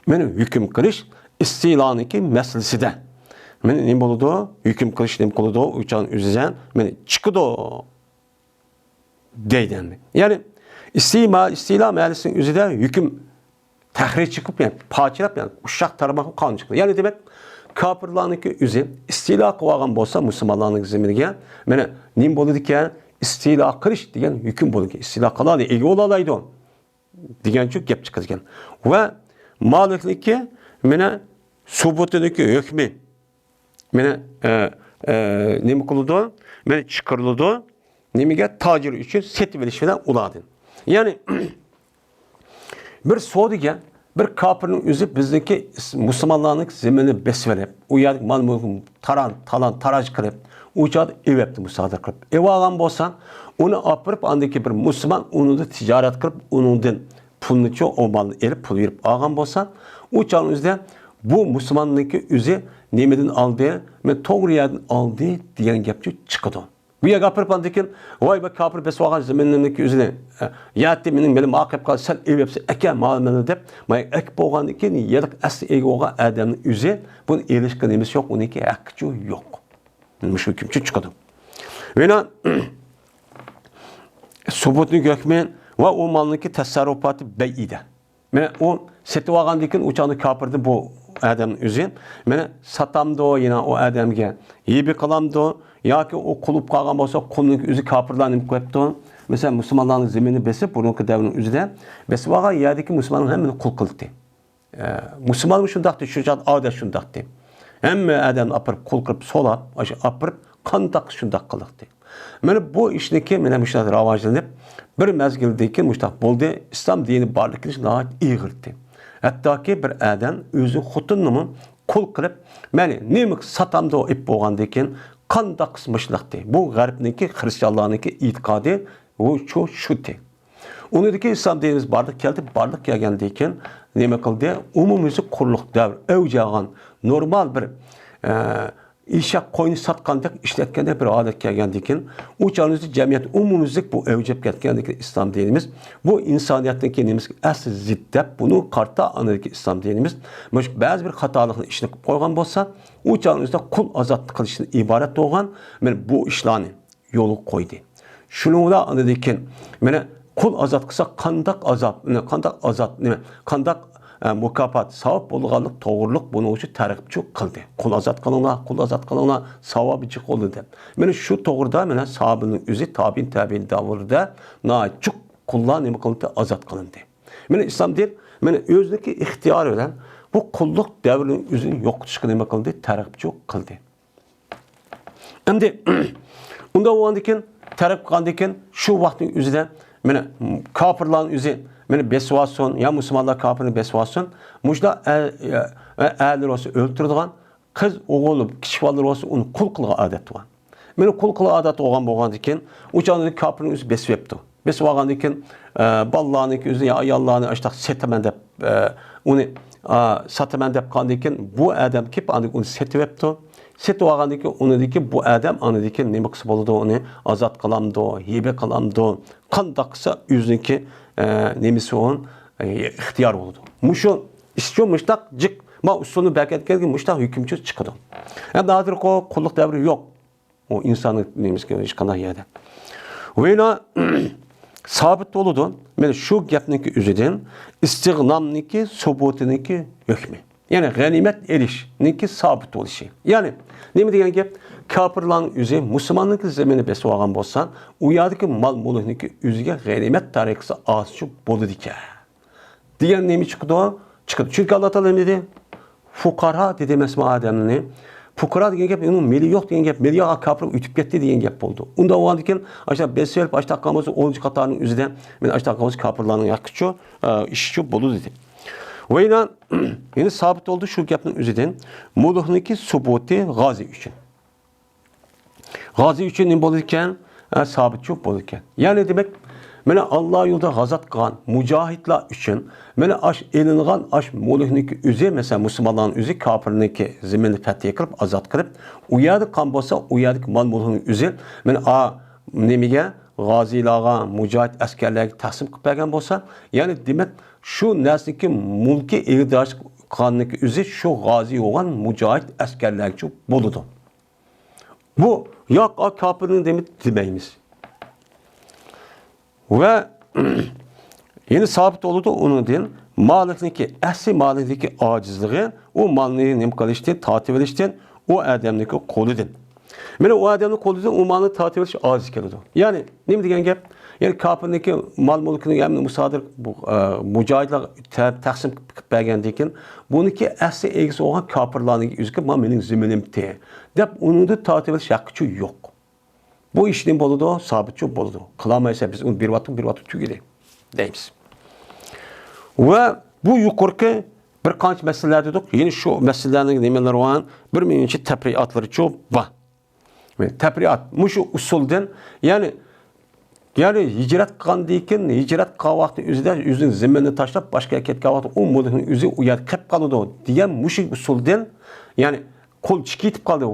مانا ھۆكۈم قىلىش ئىستىلانىڭكى مەسىلىسىدە، مانا نېمە بولىدۇ؟ ھۆكۈم قىلىش نېمە قىلىدۇ؟ ئۇ چاغ ئۆزىدە مانا چىقىدۇ. دەيدۇ ئەمدى. يەنى ئىستىما-، ئىستىلا مەھەللىسىنىڭ ئۆزىدە ھۆكۈم تەھرىر چىقىپ، يەنى پارچىلاپ، يەنى ئۇششاق تارماققا قانۇن چىقىدۇ. يەنى دېمەك، كاپىرلارنىڭكى ئۆزى ئىستىلا قىلىۋالغان بولسا مۇسۇلمانلارنىڭ زېمىنىگە، مانا نېمە بولىدىكەن؟ ئىستىلا قىلىش دېگەن ھۆكۈم بولىدىكەن. ئىستىلا قىلالايدۇ، ئىگە بولالايدۇ دېگەنچۇ گەپ چىقىدىكەن. ۋە مالىكنىڭكى مانا سۇبۇتىنىڭكى ھۆكمى مانا، ئە، ئە، نېمە قىلىدۇ؟ مانا چىقىرىلىدۇ. نېمىگە؟ تاجىر ئۈچۈن سېتىۋېلىش بىلەن ئۇلاردىن. يەنى بىر سودىگەر بىر كاپىرنىڭ ئۆزى بىزنىڭكى مۇسۇلمانلارنىڭ زېمىنىنى بېسىۋېلىپ، ئۇ يەردىكى مال-مۈلكىنى تاران-، تالان-تاراج قىلىپ، ئۇ چاغدا ئېۋەپتۇ مۇسادىرە قىلىپ. ئېۋالغان بولسا، ئۇنى ئاپىرىپ، ئاندىن كېيىن بىر مۇسۇلمان ئۇنىڭدا تىجارەت قىلىپ، ئۇنىڭدىن پۇلنىچۇ، ئۇ مالنى ئېلىپ، پۇل بېرىپ ئالغان بولسا، ئۇ چاغنىڭ ئۆزىدە بۇ مۇسۇلماننىڭكى ئۆزى نېمىدىن ئالدى؟ مەن توغرا يەردىن ئالدى دېگەن گەپچۇ چىقىدۇ. بۇ يەرگە ئاپىرىپ ئاندىن كېيىن، ۋاي، بۇ كاپىر بېسىۋالغان زېمىنىمنىڭكى ئۆزىنى، ئە، يەتتى مېنىڭ مېلىم ئاقىپ قالدى، سەن ئېلىۋەپسەن، ئەكە مالىمنى دەپ، مانا ئەكىپ بولغاندىن كېيىن، يەرلىك ئەسلى ئىگە بولغان ئادەمنىڭ ئۆزى بۇنى ئېلىشقا نېمىسى يوق، ئۇنىڭكى ھەققىچۇ يوق. مۇشۇ ھۆكۈمچۇ چىقىدۇ. ۋىنا سۇبۇتنىڭ ھۆكمى ۋە ئۇ مالنىڭكى تەسەررۇپاتى بەيئىدە. مانا ئۇ سېتىۋالغاندىن كېيىن ئۇ چاغدا كاپىردىن بۇ ئادەم ئۆزى، مانا ساتامدۇ يەنە ئۇ ئادەمگە، ھىبە قىلامدۇ ياكى ئۇ قۇل بولۇپ قالغان بولسا، قۇلنىڭ ئۆزى كاپىرلار نېمە قىلىپتۇ؟ مەسىلەن، مۇسۇلمانلارنىڭ زېمىنىنى بېسىپ، بۇرۇنقى دەۋرنىڭ ئۆزىدە بېسىپ ئالغان يەردىكى مۇسۇلمانلارنىڭ ھەممىنى قۇل قىلدى. ئە، مۇسۇلمانمۇ شۇنداقتى، شۇ چاغدا ئادەت شۇنداقتى. ھەممە ئادەمنى ئاپىرىپ قۇل قىلىپ سولاپ، ئاشۇ ئاپىرىپ قانداق شۇنداق قىلدى. مانا بۇ ئىشنىكى مانا مۇشۇنداق راۋاجلىنىپ، بىر مەزگىلدىن كېيىن مۇشۇنداق بولدى. ئىسلام دىنى بارلىق كېلىش ناھايىتى ئېغىرتى. ھەتتاكى بىر ئادەم ئۆزى خوتۇنىنىمۇ قۇل قىلىپ، مەنى نېمە ساتامدۇ ئېپ بولغاندىن كېيىن قانداق قىلسا مۇشۇنداقتى. بۇ غەربنىڭكى، خرىستىيانلارنىڭكى ئېتىقادى، ئۇ شۇ، شۇتى. ئۇنىڭدىكى ئىسلام دىنىمىز بارلىق كەلدى، بارلىق كەلگەندىن كېيىن نېمە قىلدى؟ ئومۇميۈزلۈك قۇللۇق دەۋر ئەۋج ئالغان، نورمال بىر، ئە، ئېشەك قوينى ساتقاندەك ئىشلەتكەندەك بىر ھالەت كەلگەندىن كېيىن، ئۇ چاغنىڭ ئۆزىدە جەمئىيەت ئومۇميۈزلۈك بۇ ئەۋج ئېلىپ كەتكەندىن كېيىن ئىسلام دىنىمىز بۇ ئىنسانىيەتنىڭكى نېمىسىگە ئەسلى زىت دەپ، بۇنىڭغا قارىتا ئاندىكى ئىسلام دىنىمىز مۇشۇ بەزى بىر خاتالىقنى ئىشنى قىلىپ قويغان بولسا، ئۇ چاغنىڭ ئۆزىدە قۇل ئازاد قىلىشتىن ئىبارەت بولغان مانا بۇ ئىشلارنى يولغا قويدى. شۇنىڭ بىلەن ئاندىن كېيىن، مانا، قۇل ئازاد قىلسا قانداق ئازاب، مانا، قانداق ئازاب، نېمە، قانداق، ئە، مۇكاپات، ساۋاب بولىدىغانلىق توغرۇلۇق بۇنىڭ ئۈچۈن تەرغىبچۇ قىلدى. قۇل ئازاد قىلىڭلار، قۇل ئازاد قىلىڭلار، ساۋابى جىق بولىدۇ دەپ. مانا شۇ توغرىدا، مانا، ساھابىنىڭ ئۆزى تابىئىن، تابىئىن دەۋرىدە ناھايىتى جىق قۇللار نېمە قىلىندى؟ ئازاد قىلىندى. مانا ئىسلام دىن، مانا ئۆزىنىڭكى ئىختىيارى بىلەن بۇ قۇللۇق دەۋرىنىڭ ئۆزىنى يوقىتىشقا نېمە قىلدى؟ تەرغىبچۇ قىلدى. ئەمدى ئۇنداق بولغاندىن كېيىن، تەرەپ قىلغاندىن كېيىن، شۇ ۋاقىتنىڭ ئۆزىدە، مانا، كاپىرلارنىڭ ئۆزى، مانا، بېسىۋالسۇن، يا مۇسۇلمانلار كاپىرنى بېسىۋالسۇن، مۇشۇنداق ئە-، ئە-، ئەرلەر بولسا ئۆلتۈرىدىغان، قىز، ئوغۇل، كىچىك بالىلار بولسا ئۇنى قۇل قىلغان ئادەت بار. مانا، قۇل قىلغان ئادەت بولغان، بولغاندىن كېيىن، ئۇ چاغدا كاپىرنىڭ ئۆزى بېسىۋېپتۇ. بېسىۋالغاندىن كېيىن، ئە، بالىلارنىڭكى ئۆزىنى يا ئاياللارنى ئاشتاق سېتىمەن دەپ، ئە، ئۇنى، ئا، ساتىمەن دەپ قالغاندىن كېيىن، بۇ ئادەم كېلىپ ئاندىن ئۇنى سېتىۋېپتۇ. سېتىۋالغاندىن كېيىن، ئۇنىڭدىن كېيىن بۇ ئادەم ئاندىن كېيىن نېمە قىلسا بولىدۇ؟ ئۇنى ئازاد قىلامدۇ، ھىبە قىلامدۇ، قانداق قىلسا ئۆزىنىڭكى، ئە، نېمىسى ئۇ، ئە، ئىختىيار بولىدۇ. مۇشۇ ئىشچۇ مۇشتاق جىق، ما ئۇسۇلنى بەرگەنكەن مۇشتاق ھۆكۈمچى چىقىدۇ. ئەمدى ھازىر قۇ-، قۇللۇق دەۋرى يوق. ئۇ ئىنساننىڭ نېمىسىگە ھېچقانداق يەردە. ۋىنا سابىت بولىدۇ. مانا شۇ گەپنىڭكى ئۆزىدىن ئىستىغنامنىڭكى سۇبۇتىنىڭكى ھۆكمى. يەنى غەنىيمەت ئېلىشنىڭكى سابىت بولۇشى. يەنى نېمە دېگەن گەپ؟ كاپىرلارنىڭ ئۆزى مۇسۇلماننىڭكى زېمىنىنى بېسىۋالغان بولسا، ئۇ يەردىكى مال مۈلۈكنىڭكى ئۆزىگە غەنىيمەت تەرىقىسى ئازچۇ بولىدىكەن. دېگەن نېمە چىقىدۇ؟ چىقىدۇ. چۈنكى ئاللا تائالا نېمە دېدى؟ فۇقارا دېدى ئەمەسمۇ ئادەمنى. فۇقارا دېگەن گەپ، ئۇنىڭ مېلى يوق دېگەن گەپ. مېلى يوق، كاپىر ئۆتۈپ كەتتى دېگەن گەپ بولىدۇ. ئۇنداق بولغاندىن كېيىن، ئاشۇنداق بېسىۋېلىپ، ئاشۇنداق قىلغان بولسا، ئونىنچى قاتارنىڭ ئۆزىدە، مانا ئاشۇنداق قىلغان بولسا، كاپىرلارنىڭ ھەققىچۇ، ئە، ئىشىچۇ بولىدۇ دېدى. ۋە يەنە، يەنە سابىت بولدى شۇ گەپنىڭ ئۆزىدىن. مۇلۇكنىڭكى سۇبۇتى غازى ئۈچۈن. غازى ئۈچۈن نېمە بولىدىكەن؟ ھە، سابىتچۇ بولىدىكەن. يەنى دېمەك، مانا ئاللا يولىدا غازات قىلغان مۇجاھىدلار ئۈچۈن، مانا ئاش ئېلىنغان ئاش مۈلۈكنىڭكى ئۆزى، مەسىلەن، مۇسۇلمانلارنىڭ ئۆزى كاپىرنىڭكى زېمىنىنى پەتھى قىلىپ، ئازاد قىلىپ، ئۇ يەردە قالغان بولسا، ئۇ يەردىكى مال مۈلۈكنىڭ ئۆزى، مانا ئا، نېمىگە، غازىيلارغا، مۇجاھىد ئەسكەرلەرگە تەقسىم قىلىپ بەرگەن بولسا، يەنى دېمەك، شۇ نەرسىنىڭكى مۈلكى ئىگىدارچىلىق قىلغاننىڭكى ئۆزى شۇ غازىي بولغان مۇجاھىد ئەسكەرلەرگىچۇ بولىدۇ. بۇ ياق، ئا، كاپىرنىڭ دېمى-، دېمەيمىز. ۋە يەنە سابىت بولىدۇ ئۇنىڭدىن مالىكنىڭكى، ئەسلى مالىكنىڭكى ئاجىزلىقى، ئۇ مالنى نېمە قىلىشتىن، تارتىۋېلىشتىن، ئۇ ئادەمنىڭكى قولىدىن. مانا ئۇ ئادەمنىڭ قولىدىن ئۇ مالنى تارتىۋېلىش ئاجىز كېلىدۇ. يەنى نېمە دېگەن گەپ؟ يەنى كاپىرنىڭكى مال مۈلكىنىڭ ھەممىنى مۇسادىر، بۇ، ئە، مۇجاھىدلارغا تە-، تەقسىم قىلىپ بەرگەندىن كېيىن، بۇنىڭكى ئەسلى ئىگىسى بولغان كاپىرلارنىڭكى ئۆزىگە، ما مېنىڭ زېمىنىمتى دەپ ئۇنىڭدىن تارتىۋېلىش ھەققىچۇ يوق. بۇ ئىش نېمە بولىدۇ؟ سابىتچۇ بولىدۇ. قىلالمايسەن، بىز ئۇنى بېرىۋاتتۇق، بېرىۋاتتۇق، تۈگىدى دەيمىز. ۋە بۇ يۇقىرىقى بىر قانچە مەسىلىلەر دېدۇق. يەنە شۇ مەسىلىلەرنىڭ نېمىلىرى بار؟ بىر مۇنچە تەپرىئاتلىرىچۇ بار. تەپرىئات، مۇشۇ ئۇسۇلدىن، يەنى، يەنى ھىجرەت قىلغاندىن كېيىن، ھىجرەت قىلغان ۋاقتى ئۆزىدە ئۆزىنىڭ زېمىنىنى تاشلاپ، باشقا يەرگە كەتكەن ۋاقتى ئۇ مۇلكنىڭ ئۆزى ئۇ يەردە قېلىپ قالىدۇ دېگەن مۇشۇ ئۇسۇلدىن، يەنى قول چىقىپ قالدى.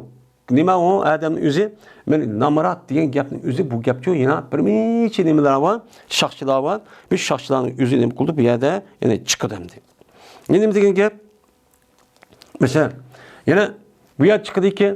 نېمە ئۇ ئادەمنىڭ ئۆزى؟ مەن نامرات دېگەن گەپنىڭ ئۆزى، بۇ گەپچۇ يەنە بىر نەچچە نېمىلەر بار، شاخچىلار بار. بۇ شاخچىلارنىڭ ئۆزى نېمە قىلدى؟ بۇ يەردە يەنە چىقىدۇ ئەمدى. يەنە نېمە دېگەن گەپ؟ مەسىلەن، يەنە بۇ يەر چىقىدىكى،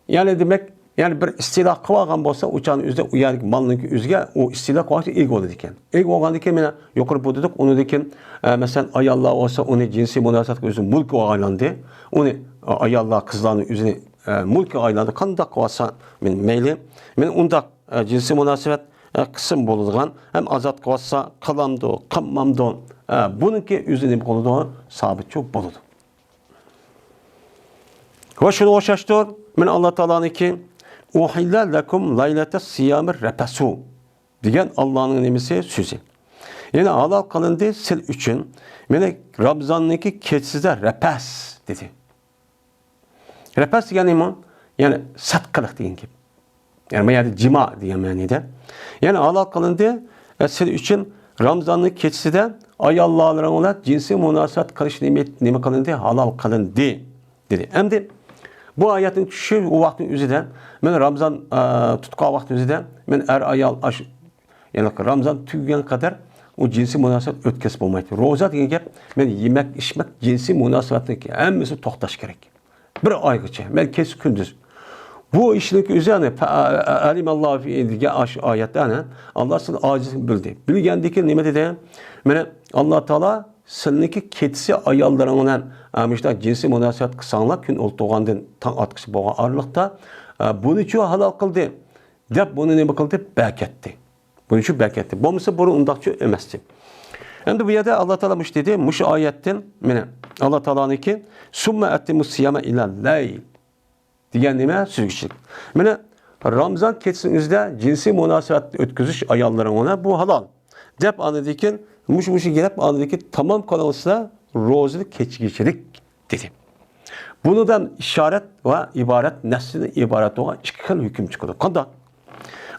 يەنى دېمەك، يەنى بىر ئىستىلا قىلىۋالغان بولسا، ئۇ چاغنىڭ ئۆزىدە ئۇ يەردىكى مالنىڭكى ئۆزىگە ئۇ ئىستىلا قىلغان ئىگە بولىدىكەن. ئىگە بولغاندىن كېيىن، مانا يۇقىرى بۇ دېدۇق، ئۇنىڭدىن كېيىن، ئە، مەسىلەن، ئاياللار بولسا، ئۇنى جىنسىي مۇناسىۋەتكە ئۆزى مۈلكىگە ئايلاندى. ئۇنى، ئە، ئاياللار، قىزلارنى ئۆزىنى، ئە، مۈلكىگە ئايلاندى. قانداق قىلىۋالسا، مەن مەيلى. مەن ئۇنداق، ئە، جىنسىي مۇناسىۋەت، ئە، قىسىم بولىدىغان، ھەم ئازاد قىلىۋالسا، قىلامدۇ، قىلمامدۇ؟ ئە، بۇنىڭكى ئۆزى نېمە بولىدۇ؟ سابىتچۇ بولىدۇ. ۋە شۇنىڭغا ئوخشاشتۇر، مانا ئاللا تائالانىڭكى، «ئۇھىللە لەكۇم لەيلەتەس سىيامىر رەپەسۇ» دېگەن ئاللانىڭ نېمىسى؟ سۆزى. يەنى ھالال قىلىندى سىل ئۈچۈن، مانا رامزاننىڭكى كېچىسىدە رەپەس دېدى. رەپەس دېگەن نېمە؟ يەنى سەت قىلىق دېگەن گەپ. يەنى بۇ يەردە جىما دېگەن مەنىدە. يەنى ھالال قىلىندى، ئە، سىل ئۈچۈن رامزاننىڭ كېچىسىدە ئاياللارلىرىڭ بىلەن جىنسىي مۇناسىۋەت قىلىش نېمە، نېمە قىلىندى؟ ھالال قىلىندى، دېدى. ئەمدى بۇ ئايەتنىڭ چۈشۈشى ئۇ ۋاقىتنىڭ ئۆزىدە، مەن رامزان، ئە، تۇتقان ۋاقىتنىڭ ئۆزىدە، مەن ئەر ئايال ئاش-، يەنى رامزان تۈگىگەن قەدەر ئۇ جىنسىي مۇناسىۋەت ئۆتكۈزۈپ بولمايتتى. روزا دېگەن گەپ، مەن يېمەك، ئىچمەك، جىنسىي مۇناسىۋەتنىڭكى ھەممىسى توختاش كېرەك. بىر ئايغىچە، مەن كېچە كۈندۈز. بۇ ئىشنىڭكى ئۆزى، يەنى، فە-، ئە-، ئە-، ئەلىمەللاھۇ فى دېگەن ئاشۇ ئايەتتە، يەنى، ئاللا سىزنىڭ ئاجىزلىقىنى بىلدى. بىلگەندىن كېيىن نېمە دېدى؟ مانا، ئاللا تائالا سىلىنىڭكى كېچىسى ئاياللىرىڭ بىلەن، ئە، مۇشۇنداق جىنسىي مۇناسىۋەت قىلساڭلار، كۈن ئولتۇرغاندىن تاڭ ئاتقۇچە بولغان ئارىلىقتا، ئە، بۇنىچۇ ھالال قىلدى، دەپ بۇنى نېمە قىلدى؟ بەكەتتى. بۇنى شۇ بەكەتتى. بولمىسا بۇرۇن ئۇنداقچۇ ئەمەستى. ئەمدى بۇ يەردە ئاللا تائالا مۇشۇ دېدى، مۇشۇ ئايەتتىن، مانا، ئاللا تائالانىڭكى، «سۇممە ئەتىممۇس سىيامە ئىلەل لەيل» دېگەن نېمە؟ سۈزگۈچىلىك. مانا، رامزان كېچىسىنىڭ ئۆزىدە جىنسىي مۇناسىۋەت ئۆتكۈزۈش ئاياللىرىڭ بىلەن بۇ ھالال. دەپ ئاندىن كېيىن، مۇشۇ، مۇشۇ گەپ ئاندىن كېيىن تامام قىلىڭلار روزىنى كېچىگىچىلىك. دېدى. بۇنىڭدا ئىشارەت ۋە ئىبارەت، نەسسىدىن ئىبارەت بولغان ئىككى خىل ھۆكۈم چىقىدۇ. قانداق؟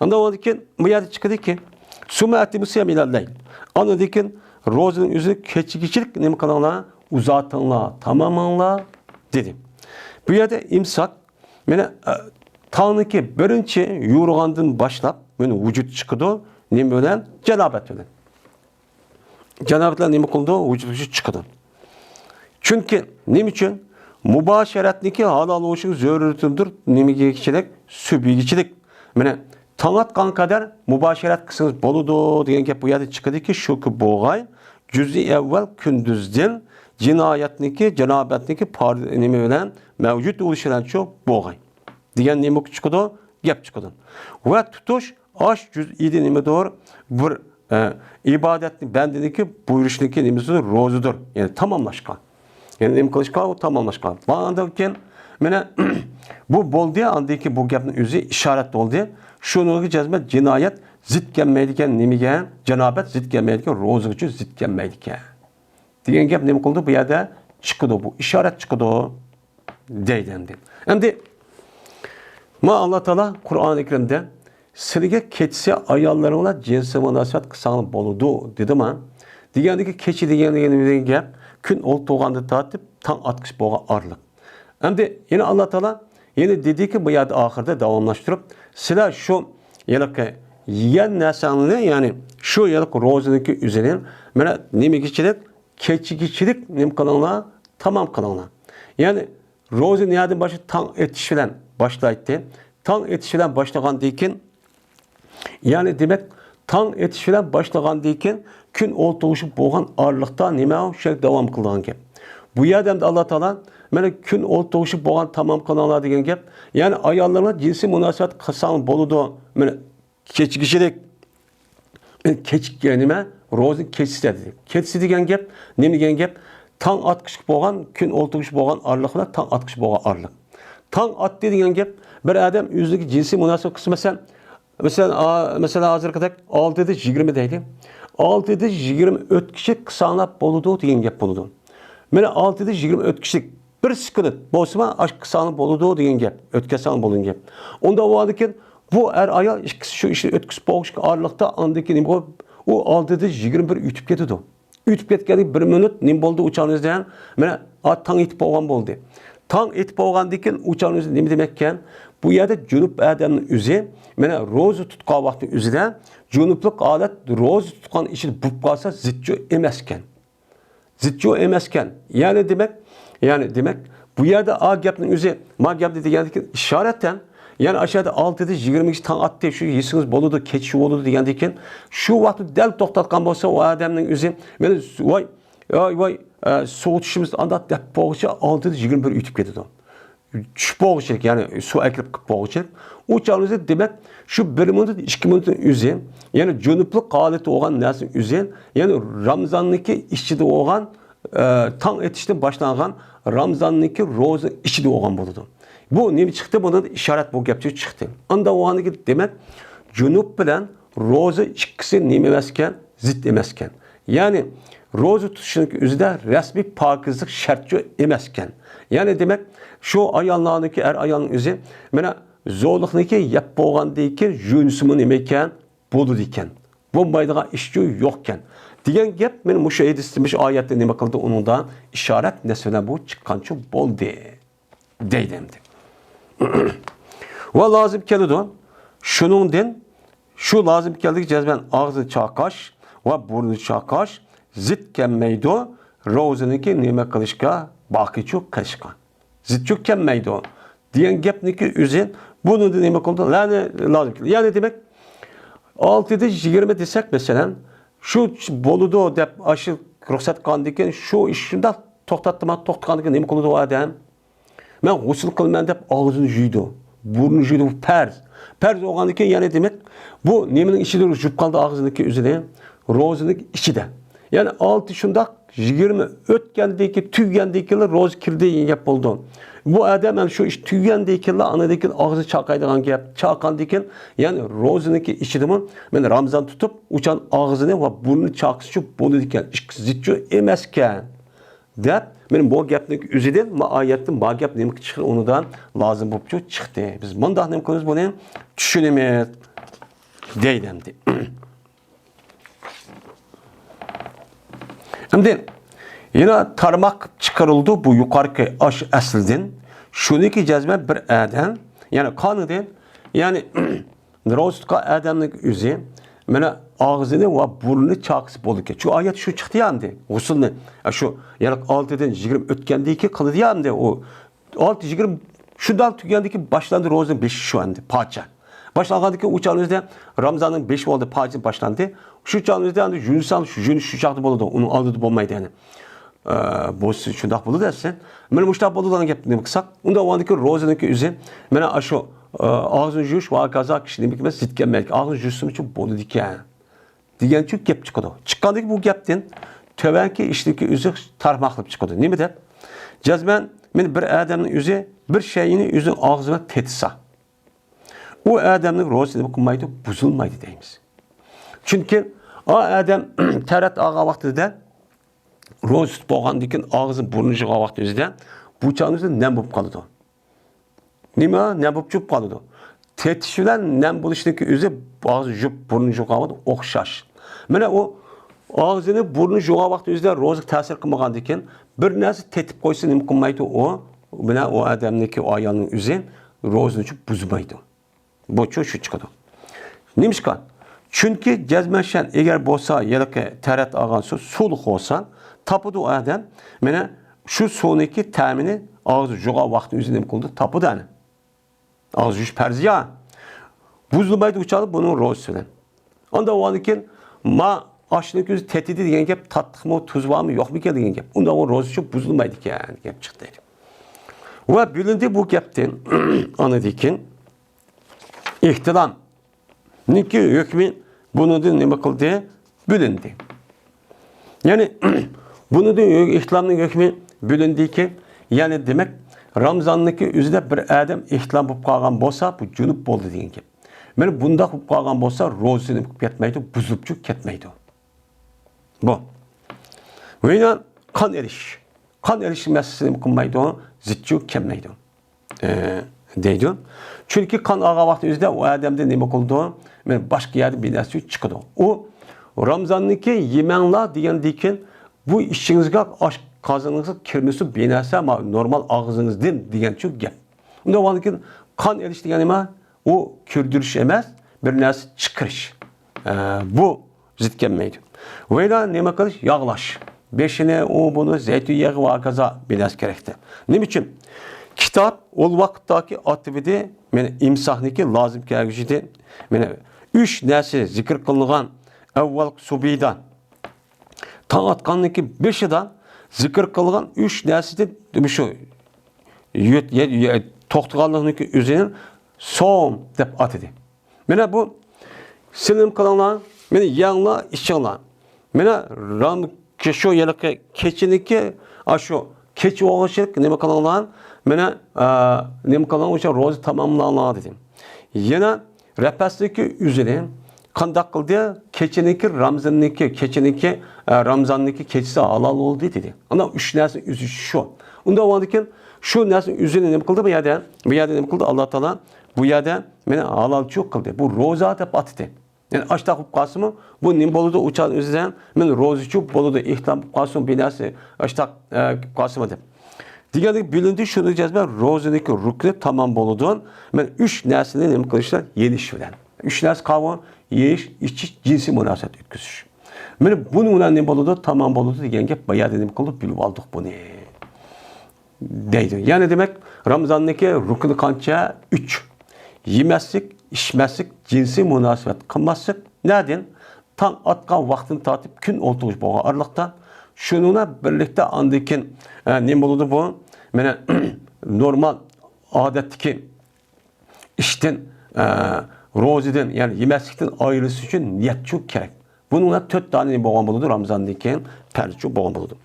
ئاندىن كېيىن بۇ يەردە چىقىدىكى، «سۇممە ئەتىممۇس سىيامە ئىلەل لەيل». ئاندىن كېيىن روزىنىڭ ئۆزىنى كېچىگىچىلىك نېمە قىلىڭلار؟ ئۇزارتىڭلار، تاماملاڭلار، دېدى. بۇ يەردە ئىمساك، مانا، ئە، تاڭنىڭكى بىرىنچى يورۇغاندىن باشلاپ، مانا، ۋۇجۇد چىقىدۇ. نېمە بىلەن؟ جانابەت بىلەن. جانابەتلەر نېمە قىلىدۇ؟ ۋۇجۇدقا چىقىدۇ. چۈنكى نېمە ئۈچۈن؟ مۇباشىرەتنىڭكى ھالال بولۇشىغا زۆرۈرىيىتىدۇر. نېمىگىچىلىك؟ سۈبھىگىچىلىك. مانا، تاڭ ئاتقان قەدەر مۇباشىرەت قىلسىڭىز بولىدۇ دېگەن گەپ بۇ يەردە چىقىدىكى، شۇكى بولغاي، جۈزئى ئەۋۋەل كۈندۈزدىن جىنايەتنىڭكى، جانابەتنىڭكى پار-، نېمە بىلەن؟ مەۋجۇت بولۇشى بىلەنچۇ بولغاي دېگەن نېمە چىقىدۇ؟ گەپ چىقىدۇ. ۋە تۇتۇش ئاش جۈزئىدە نېمىدۇر؟ بىر، ئە، ئىبادەتنى، بەندىنىڭكى بۇيرۇشنىڭكى نېمىسىدۇر؟ روزىدۇر. يەنى تاماملاشقان. يەنى نېمە قىلىشقا؟ ئۇ تاماملاشقان. ئاندىن كېيىن، مانا، بۇ بولدى. ئاندىن كېيىن بۇ گەپنىڭ ئۆزى ئىشارەت بولدى. شۇنىڭغا جەزمەن جىنايەت زىت كەلمەيدىكەن. نېمىگە؟ جانابەت زىت كەلمەيدىكەن. روزىغىچۇ زىت كەلمەيدىكەن. دېگەن گەپ نېمە قىلدى؟ بۇ يەردە چىقىدۇ. بۇ ئىشارەت چىقىدۇ. دەيدۇ ئەمدى. ئەمدى، ما ئاللا تائالا قۇرئانى كەرىمدە، «سىلىگە كېچىسى ئاياللىرىڭ بىلەن جىنسىي مۇناسىۋەت قىلساڭلار بولىدۇ» دېدىما؟ دېگەندىكى، كېچە دېگەن، دېگەن گەپ كۈن ئولتۇرغاندىن تارتىپ تاڭ ئاتقۇچە بولغان ئارىلىق. ئەمدى يەنە ئاللا تائالا يەنە دېدىكى، بۇ يەردە ئاخىرىدا داۋاملاشتۇرۇپ، سىلەر شۇ ھېلىقى يېگەن نەرسەڭلارنى، يەنى شۇ ھېلىقى روزىنىڭكى ئۆزىنى، مانا، نېمىگىچىلىك؟ كېچىگىچىلىك نېمە قىلىڭلار؟ تامام قىلىڭلار. يەنى روزا نەدىن باشلاپ؟ تاڭ ئېتىش بىلەن باشلايتتى. تاڭ ئېتىش بىلەن باشلىغاندىن كېيىن، يەنى دېمەك، تاڭ ئېتىش بىلەن باشلىغاندىن كېيىن كۈن ئولتۇرۇشۇپ بولغان ئارىلىقتا نېمە شۇ داۋام قىلىدىغان گەپ. بۇ يەردە ئەمدى ئاللا تائالا، مانا، كۈن ئولتۇرۇشۇپ بولغان تامام قىلىڭلار دېگەن گەپ، يەنى ئاياللىرىڭلار جىنسىي مۇناسىۋەت قىلساڭ بولىدۇ. مانا، كېچىگىچىلىك، كېچىك، نېمە؟ روزىنىڭ كېچىسىدە دېدى. كېچىسى دېگەن گەپ نېمە دېگەن گەپ؟ تاڭ ئاتقۇچە بولغان، كۈن ئولتۇرغۇچە بولغان ئارىلىق بىلەن تاڭ ئاتقۇچە بولغان ئارىلىق. تاڭ ئاتتى دېگەن گەپ، بىر ئادەم ئۆزىنىڭكى جىنسىي مۇناسىۋەت قىلسا، مەسىلەن، مەسىلەن، ھازىرقىدەك ئالتىدە يىگىرمە دەيلى. ئالتىدە يىگىرمە ئۆتكۈچە قىلساڭلار بولىدۇ دېگەن گەپ بولىدۇ. مانا ئالتىدە يىگىرمە ئۆتكۈچە بىر سېكۇنت بولسىمۇ ئاچقىساڭ بولىدۇ دېگەن گەپ، ئۆتكەزسەڭ بولىدۇ دېگەن گەپ. ئۇنداق بولغاندىكىن بۇ ئەر ئايال ئىككىسى شۇ ئىشنى ئۆتكۈزۈپ بولغۇچ ئارىلىقتا ئاندىن كېيىن نېمە بولۇپ، ئۇ ئالتىدە يىگىرمە بىر ئۆتۈپ كېتىدۇ. ئۆتۈپ كەتكەندىن بىر مىنۇت نېمە بولدى ئۇ چاغنىڭ ئۆزىدە؟ مانا، ئا، تاڭ ئېتىپ بولغان بولدى. تاڭ ئېتىپ بولغاندىن كېيىن ئۇ چاغنىڭ ئۆزىدە نېمە دېمەككەن؟ بۇ يەردە جۇنۇپ ئادەمنىڭ ئۆزى، مانا، روزا تۇتقان ۋاقتى ئۆزىدە جۇنۇپلۇق ھالەت روزا تۇتقان ئىچىدە بولۇپ قالسا زىتچۇ ئەمەسكەن. زىتچۇ ئەمەسكەن. يەنى دېمەك، يەنى دېمەك، بۇ يەردە ئا گەپنىڭ ئۆزى، ما گەپنى دېگەندىكىن ئىشارەتەن، يەنى ئاشۇ يەردە ئالتىدە يىگىرمىگىچە تاڭ ئاتتى، شۇ يېسىڭىز بولىدۇ، كېچىشى بولىدۇ دېگەندىكىن، شۇ ۋاقىتتا دەل توختاتقان بولسا، ئۇ ئادەمنىڭ ئۆزى، مانا، ۋاي، ۋاي، ۋاي، ئە، سوۋۇتۇشىمىز ئانداق دەپ بولغۇچە ئالتىدە يىگىرمە بىر ئۆتۈپ كېتىدۇ. چۈشۈپ بولغۇچە، يەنى سۇ ئەكىلىپ قىلىپ بولغۇچە، ئۇ چاغنىڭ ئۆزى، دېمەك، شۇ بىر مىنۇت، ئىككى مىنۇتنىڭ ئۆزى، يەنى جۇنۇپلۇق ھالىتى بولغان نەرسىنىڭ ئۆزى، يەنى رامزاننىڭكى ئىچىدە بولغان، ئە، تاڭ ئېتىشتىن باشلانغان رامزاننىڭكى روزا ئىچىدە بولغان بولىدۇ. بۇ نېمە چىقتى؟ بۇنىڭدىن ئىشارەت بۇ گەپچە چىقتى. ئاندا بولغاندىكىن، دېمەك، جۇنۇپ بىلەن روزا ئىككىسى نېمە ئەمەسكەن؟ زىت ئەمەسكەن. يەنى روزا تۇتۇشنىڭ ئۆزىدە رەسمىي پاكىزلىق شەرتچۇ ئەمەسكەن. يەنى دېمەك، شۇ ئاياللارنىڭكى، ئەر ئايالنىڭ ئۆزى، مانا، زورلۇقنىڭكى يەپ بولغاندىن كېيىن يۇيۇنسىمۇ نېمە ئىكەن؟ بولىدىكەن. بولمايدىغان ئىشچۇ يوقكەن. دېگەن گەپ، مانا، مۇشۇ ھەدىستە، مۇشۇ ئايەتتە نېمە قىلدى؟ ئۇنىڭدا ئىشارەت نەرسە بىلەن بۇ چىققانچۇ بولدى. دەيدۇ ئەمدى. ۋە لازىم كېلىدۇ. شۇنىڭدىن، شۇ لازىم كەلدىكى جەزمەن ئاغزىنى چاقاش ۋە بۇرنىنى چاقاش زىت كەلمەيدۇ. روزىنىڭكى نېمە قىلىشقا؟ باقىچۇ قىلىشقا. زىتچۇ كەلمەيدۇ. دېگەن گەپنىكى ئۆزى بۇنىڭدا نېمە قىلدى؟ يەنى لازىم كېلىدۇ. يەنى دېمەك، ئالتىدىن يىگىرمە دېسەك، مەسىلەن، شۇ بولىدۇ دەپ، ئاشۇ رۇخسەت قىلغاندىن كېيىن، شۇ ئىش شۇنداق توختاتتىما، توختىغاندىن كېيىن نېمە قىلىدۇ ئۇ ئادەم؟ مەن غۇسۇل قىلىمەن دەپ ئاغزىنى يۇيىدۇ. بۇرنىنى يۇيىدۇ، بۇ پەرز. پەرز بولغاندىن كېيىن يەنە دېمەك، بۇ نېمىنىڭ ئىچىدە يۇيۇپ قالدى ئاغزىنىڭكى ئۆزىنى؟ روزىنىڭ ئىچىدە. يەنى ئالتە شۇنداق، يىگىرمە ئۆتكەندىن كېيىن، تۈگىگەندىن كېيىنلا روزا كىردى دېگەن گەپ بولىدۇ. بۇ ئادەم ئەنە شۇ ئىش تۈگىگەندىن كېيىنلا، ئاندىن كېيىن ئاغزىنى چاقايدىغان گەپ. چاققاندىن كېيىن، يەنى روزىنىڭكى ئىچىدىمۇ، مەن رامزان تۇتۇپ، ئۇچان ئاغزىنى ۋە بۇرنىنى چاقىسىچۇ بولىدىكەن. ئىككىسى زىتچۇ ئەمەسكەن. دەپ، مانا بۇ گەپنىڭ ئۆزىدىن، ما ئايەتتىن ما گەپ نېمە چىقىدۇ، ئۇنىدا لازىم بوپچۇ چىقتى. بىز مۇنداق نېمە قىلىمىز، بۇنى چۈشىنىمىز دەيدۇ ئەمدى. ئەمدى يەنە تارماق چىقىرىلىدۇ بۇ يۇقىرىقى ئاش ئەسلىدىن. شۇنىكى جەزمەن بىر ئادەم، يەنى قانىدىن، يەنى روزا تۇتقان ئادەمنىڭ ئۆزى، مانا، ئاغزىنى ۋە بۇرنىنى چاقىسا بولىدىكەن. شۇ ئايەت شۇ چىقتى يا ئەمدى. غۇسۇلنى، ئە، شۇ، يەنى ئالتىدىن يىگىرمە ئۆتكەندىن كېيىن قىلىدۇ يا ئەمدى. ئۇ ئالتە يىگىرمە شۇنداق تۈگىگەندىن كېيىن باشلاندى روزىنىڭ بېشى شۇ ئەمدى، پاچا. باشلانغاندىن كېيىن ئۇ چاغنىڭ ئۆزىدە رامزاننىڭ بېشى بولدى، پاچا باشلاندى. شۇ چاغنىڭ ئۆزىدە ئەمدى يۇيۇنساڭ، شۇ، يۇيۇنۇش شۇ چاغدا بولىدۇ. ئۇنىڭ ئالدىدا بولمايدۇ يەنى. ئە، بۇ شۇنداق بولىدۇ ئەسلى. مانا مۇشۇنداق بولىدىغان گەپنى نېمە قىلساق، ئۇنداق بولغاندىكىن روزىنىڭكى ئۆزى، مانا ئاشۇ، ئە، ئاغزىنى يۇيۇش ۋە ھاكازا كىشى نېمە قىلماس، زىت كەلمەيدىكەن. ئاغزىنى يۇيۇشسىمۇچۇ بولىدىكەن دېگەنچۇ گەپ چىقىدۇ. چىققاندىكىن بۇ گەپتىن تۆۋەنكى ئىشنىڭكى ئۆزى تارماقلىق چىقىدۇ. نېمە دەپ؟ جەزمەن، مانا بىر ئادەمنىڭ ئۆزى بىر شەيئىنى ئۆزىنىڭ ئاغزى بىلەن تېتىسا، ئۇ ئادەمنىڭ روزىسى نېمە قىلمايدۇ؟ بۇزۇلمايدۇ دەيمىز. چۈنكى ئا ئادەم تەرەت ئالغان ۋاقتىدا روزا تۇتۇپ بولغاندىن كېيىن ئاغزى بۇرنى يۇغان ۋاقتى ئۆزىدە بۇ چاغنىڭ ئۆزىدە نەم بولۇپ قالىدۇ. نېمە؟ نەم بولۇپ چۈشۈپ قالىدۇ. تېتىش بىلەن نەم بولۇشنىڭكى ئۆزى ئاغزى يۇيۇپ، بۇرنى يۇغان ۋاقىت ئوخشاش. مانا ئۇ ئاغزىنى، بۇرنى يۇغان ۋاقتى ئۆزىدە روزىغا تەسىر قىلمىغاندىن كېيىن بىر نەرسە تېتىپ قويسا نېمە قىلمايدۇ ئۇ؟ مانا ئۇ ئادەمنىڭكى، ئۇ ئايالنىڭ ئۆزى روزىنى چۈشۈپ بۇزمايدۇ. بۇچۇ شۇ چىقىدۇ. نېمىشقا؟ چۈنكى جەزمەن شەن ئەگەر بولسا، ھېلىقى تەرەت ئالغان سۇ سۇلۇق بولسا، تاپىدۇ ئادەم. مانا شۇ سۇنىڭكى تەمىنى ئاغزى يۇغان ۋاقتى ئۆزى نېمە قىلىدۇ؟ تاپىدۇ ئەنە. ئاغزى يۇيۇش پەرز يا. بۇزۇلمايدۇ ئۇ چاغدا بۇنىڭ روزىسى بىلەن. ئاندا ئۇنىڭدىن كېيىن ما ئاشنىڭ كۆزى تېتىدى دېگەن گەپ، تاتلىقمۇ، تۇز بارمۇ، يوقمۇ ئىكەن دېگەن گەپ. ئۇندا ئۇ روزىسى بۇزۇلمايدىكەن دېگەن گەپ چىقتى. ۋە بىلىندى بۇ گەپتىن. ئاندىن كېيىن ئېھتىلامنىڭكى ھۆكمى بۇنىڭدىن نېمە قىلدى؟ بىلىندى. يەنى بۇنىڭدىن ئېھتىلامنىڭ ھۆكمى بىلىندىكى، يەنى دېمەك، رامزاننىڭكى ئۆزىدە بىر ئادەم ئېھتىلام بولۇپ قالغان بولسا، بۇ جۇنۇپ بولدى دېگەن گەپ. مانا بۇنداق بولۇپ قالغان بولسا، روزىسى نېمە قىلىپ كەتمەيدۇ؟ بۇزۇلۇپچۇ كەتمەيدۇ. بۇ. ۋە يەنە قان ئېلىش. قان ئېلىش مەسىلىسىنى نېمە قىلمايدۇ؟ زىتچۇ كەلمەيدۇ. ئە، دەيدۇ. چۈنكى قان ئالغان ۋاقتى ئۆزىدە ئۇ ئادەمدە نېمە قىلىدۇ؟ مەن باشقا يەردە بىر نەرسە چىقىدۇ. ئۇ رامزاننىكى يېمەڭلار دېگەندىن كېيىن بۇ ئىچىڭىزگە ئاش قازىنىڭىزغا كىرمىسۇن بىر نەرسە، ما-، نورمال ئاغزىڭىزدىن دېگەنچۇ گەپ. ئۇنداق بولغاندىن كېيىن قان ئېلىش دېگەن نېمە؟ ئۇ كىردۈرۈش ئەمەس، بىر نەرسە چىقىرىش. ئە، بۇ زىت كەلمەيدۇ. ۋەيلا نېمە قىلىش؟ ياغلاش. بېشىنى، ئۇ بۇنى، زەيتۇن يېغى ۋە ھاكازا بىر نەرسە كېرەكتى. نېمە ئۈچۈن؟ كىتاب ئول ۋاقىتتاكى ئاتىۋىدى، مېنى ئىمساھنىكى لازىم كەلگۈچىدى. مېنى ئۈچ نەرسە زىكىر قىلىنغان ئەۋۋەل سۇبىدا، تاڭ ئاتقاندىكى بېشىدا زىكىر قىلغان ئۈچ نەرسىدىن شۇ يۆت-، يە-، يە-، توختىغانلىقنىڭكى ئۆزىنى سوم دەپ ئاتىدى. مانا بۇ سىلىم قىلىڭلار، مانا يەڭلار، ئىچىڭلار. مانا رام-، شۇ ھېلىقى كېچىنىڭكى، ئاشۇ كېچە بولغۇچىلىك نېمە قىلىڭلار، مانا، ئا، نېمە قىلىڭلار، ئوشۇ روزا تاماملاڭلار دېدى. يەنە رەپەسلىكى ئۆزىنى قانداق قىلدى؟ كېچىنىڭكى رامزاننىڭكى، كېچىنىڭكى، ئە، رامزاننىڭكى كېچىسى ھالال بولدى دېدى. ئانا ئۈچ نەرسىنىڭ ئۆزى شۇ. ئۇنداق بولغاندىن كېيىن شۇ نەرسىنىڭ ئۆزىنى نېمە قىلدى بۇ يەردە؟ بۇ يەردە نېمە قىلدى؟ ئاللا تائالا بۇ يەردە مېنى ھالالچۇ قىلدى. بۇ روزا دەپ ئاتىدى. يەنى ئاشتاق بولۇپ قالسىمۇ، بۇ نېمە بولىدۇ؟ ئۇ چاغنىڭ ئۆزىدە مېنى روزىچۇ بولىدۇ، ئېھتىلام بولۇپ قالسۇن، بىر نەرسە ئاشتاق، ئە، كېلىپ قالسىمۇ دەپ. دېگەندەك بىلىندى، شۇنى جەزمەن روزىنىڭكى رۇكنى تامام بولىدۇ. مەن ئۈچ نەرسىنى نېمە قىلىشتا؟ يېنىش بىلەن. ئۈچ نەرسە قاۋۇ، يېيىش، ئىچىش، جىنسىي مۇناسىۋەت ئۆتكۈزۈش. مانا بۇنىڭ بىلەن نېمە بولىدۇ؟ تامام بولىدۇ دېگەن گەپ، بايادىن نېمە قىلدۇق؟ بىلىپ ئالدۇق بۇنى. دەيدۇ. يەنى دېمەك، رامزاننىڭكى رۇكنى قانچە؟ ئۈچ. يېمەسلىك، ئىچمەسلىك، جىنسىي مۇناسىۋەت قىلماسلىق. نەدىن؟ تاڭ ئاتقان ۋاقتىدىن تارتىپ كۈن ئولتۇرغۇچە بولغان ئارىلىقتا. شۇنىڭ بىلەن بىرلىكتە ئاندىن كېيىن، ئە، نېمە بولىدۇ بۇ؟ مانا نورمال ئادەتتىكى ئىشتىن، ئە، روزىدىن، يەنى يېمەسلىكتىن ئايرىلىش ئۈچۈن نىيەتچۇ كېرەك. بۇنىڭ بىلەن تۆت دانە نېمە بولغان بولىدۇ؟ رامزاندىن كېيىن پەرزچۇ بولغان بولىدۇ.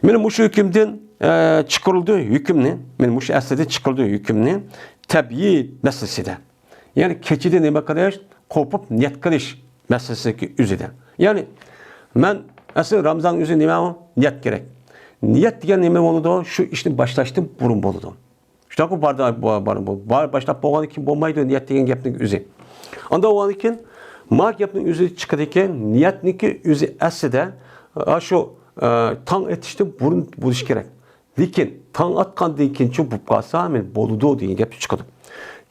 مانا مۇشۇ ھۆكۈمدىن، ئە، چىقىرىلدى ھۆكۈمنى. مانا مۇشۇ ئەسلىدە چىقىرىلدى ھۆكۈمنى تەبيىت مەسىلىسىدە. يەنى كېچىدە نېمە قىلىش؟ قوپۇپ نىيەت قىلىش مەسىلىسىدىكى ئۆزىدە. يەنى مەن ئەسلى رامزان ئۆزى نېمە ئۇ؟ نىيەت كېرەك. نىيەت دېگەن نېمە بولىدۇ؟ شۇ ئىشنى باشلاشتىن بۇرۇن بولىدۇ. شۇنداققۇ بار، بار، بار، بار، باشلاپ بولغاندىن كېيىن بولمايدۇ نىيەت دېگەن گەپنىڭ ئۆزى. ئانداق بولغاندىن كېيىن ما گەپنىڭ ئۆزى چىقىدىكەن، نىيەتنىڭكى ئۆزى ئەسلىدە، ئا، شۇ، ئە، تاڭ ئېتىشتىن بۇرۇن بولۇشى كېرەك. لېكىن تاڭ ئاتقاندىن كېيىنچۇ بولۇپ قالسا، مەن بولىدۇ دېگەن گەپ چىقىدۇ.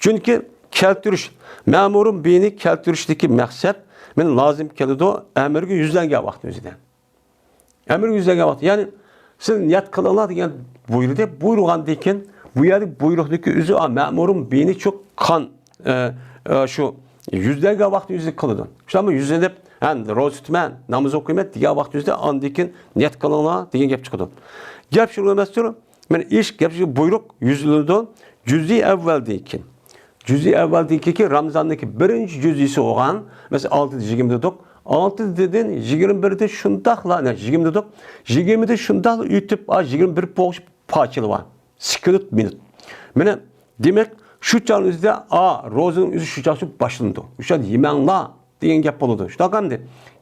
چۈنكى كەلتۈرۈش، مەمۇرۇن بىنى كەلتۈرۈشتىكى مەقسەت، مەن لازىم كېلىدۇ، ئەمىرگە يۈزلەنگەن ۋاقىتنىڭ ئۆزىدە. ئەمىرگە يۈزلەنگەن ۋاقىت، يەنى سىز نىيەت قىلىڭلار دېگەن بۇيرۇدى. بۇيرۇغاندىن كېيىن بۇ يەردە بۇيرۇقنىڭكى ئۆزى، ئا، مەمۇرۇن بىنى چۇ قان، ئە، ئە، شۇ يۈزلەنگەن ۋاقىتنىڭ ئۆزىدە قىلىدۇ. شۇلارمۇ يۈزلىنىپ، ھە، روزا تۇتىمەن، ناماز ئوقۇيمەن دېگەن ۋاقىت ئۆزىدە ئاندىن كېيىن نىيەت قىلىڭلار دېگەن گەپ چىقىدۇ. گەپ شۇ ئەمەستۇر. مانا ئىش، گەپ شۇ، بۇيرۇق يۈزلىنىدۇ. جۈزئى ئەۋۋەلدىن كېيىن. جۈزئى ئەۋۋەلدىن كېيىنكى رامزاندىكى بىرىنچى جۈزئىسى بولغان، مەسىلەن، ئالتىدىن يىگىرمە دېدۇق. ئالتىدىن يىگىرمە بىردە شۇنداقلا، نە، يىگىرمە دېدۇق. يىگىرمىدە شۇنداقلا ئۆتۈپ، ئا، يىگىرمە بىر بولغۇچە پاچىلى بار. سېكۇنت، مىنۇت. مانا، دېمەك، شۇ چاغنىڭ ئۆزىدە، ئا، روزىنىڭ ئۆزى شۇ چاغ باشلىنىدۇ. شۇ چاغدا يېمەڭلار دېگەن گەپ بولىدۇ. شۇنداق ئەمدى.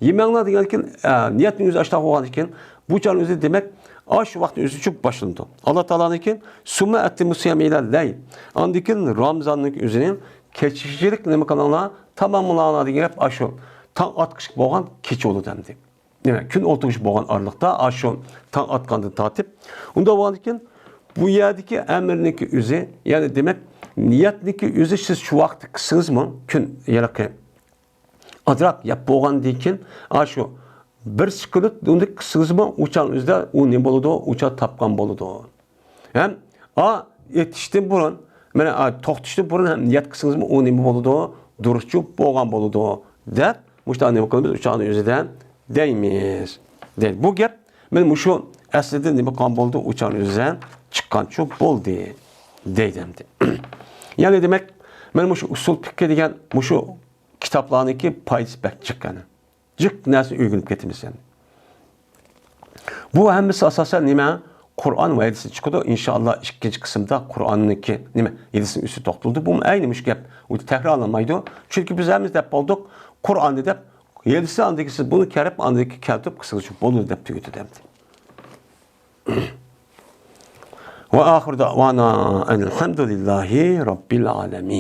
يېمەڭلار دېگەندىكىن، ئە، نىيەتنىڭ ئۆزى ئاشتاق بولغاندىكىن، بۇ چاغنىڭ ئۆزى دېمەك، ئاشۇ ۋاقىتنىڭ ئۆزى چۈ باشلىنىدۇ. ئاللا تائالانىڭكى، سۇممە ئەتتىمۇ سىيامە ئىلەل لەيل. ئاندىن كېيىن رامزاننىڭ ئۆزىنى كېچىچىلىك نېمە قىلىڭلار، تاماملاڭلار دېگەن گەپ ئاشۇ. تاڭ ئاتقۇچە بولغان كېچە بولىدۇ ئەمدى. يەنى كۈن ئولتۇرغۇچە بولغان ئارىلىقتا، ئاشۇ تاڭ ئاتقاندىن تارتىپ. ئۇنداق بولغاندىكىن، بۇ يەردىكى ئەمىرنىڭكى ئۆزى، يەنى دېمەك، نىيەتنىڭكى ئۆزى سىز شۇ ۋاقىتتا قىلسىڭىزمۇ، كۈن ھېلىقى ئازراق يەپ بولغاندىن كېيىن، ئاشۇ بىر سېكۇنت ئۇنى قىلسىڭىزمۇ، ئۇ چاغ ئۆزىدە ئۇ نېمە بولىدۇ؟ ئۇ چاغ تاپقان بولىدۇ. ھەم، ئا، ئېتىشتىن بۇرۇن، مانا، ئا، توختىشىدىن بۇرۇن ھەم نىيەت قىلسىڭىزمۇ، ئۇ نېمە بولىدۇ؟ دۇرۇسچۇ بولغان بولىدۇ، دەپ، مۇشۇنداق نېمە قىلىمىز؟ ئۇ چاغنىڭ ئۆزىدە دەيمىز. دەيدۇ. بۇ گەپ، مانا مۇشۇ ئەسلىدە نېمە قىلغان بولدى؟ ئۇ چاغنىڭ ئۆزىدە چىققانچۇ بولدى، دەيدۇ ئەمدى. يەنى دېمەك، مانا مۇشۇ ئۇسۇل پىقھى دېگەن مۇشۇ كىتابلارنىڭكى پايدىسى بەك جىق يەنى. جىق نەرسە ئۆگىنىپ كېتىمىز يەنى. بۇ ھەممىسى ئاساسەن نېمە؟ قۇرئان ۋە ھەدىستىن چىقىدۇ. ئىنشائاللا، ئىككىنچى قىسىمدا قۇرئاننىڭكى نېمە؟ ھەدىسنىڭ ئۈستىدە توختىلىدۇ. بۇمۇ ئەينى مۇشۇ گەپ. ئۇ تەكرارلانمايدۇ. چۈنكى بىز ھەممىمىز دەپ بولدۇق، قۇرئاننى دەپ، يېلىسا ئاندىن كېيىن سىز بۇنى كەرەپ ئاندىن كېيىن كەلتۈرۈپ قىلسىڭىز بولىدۇ دەپ تۈگىتىدۇ ئەمدى. ۋە ئاخىر دەۋانا ئەنىلھەمدۇلىللاھى رەببىل ئالەمىن.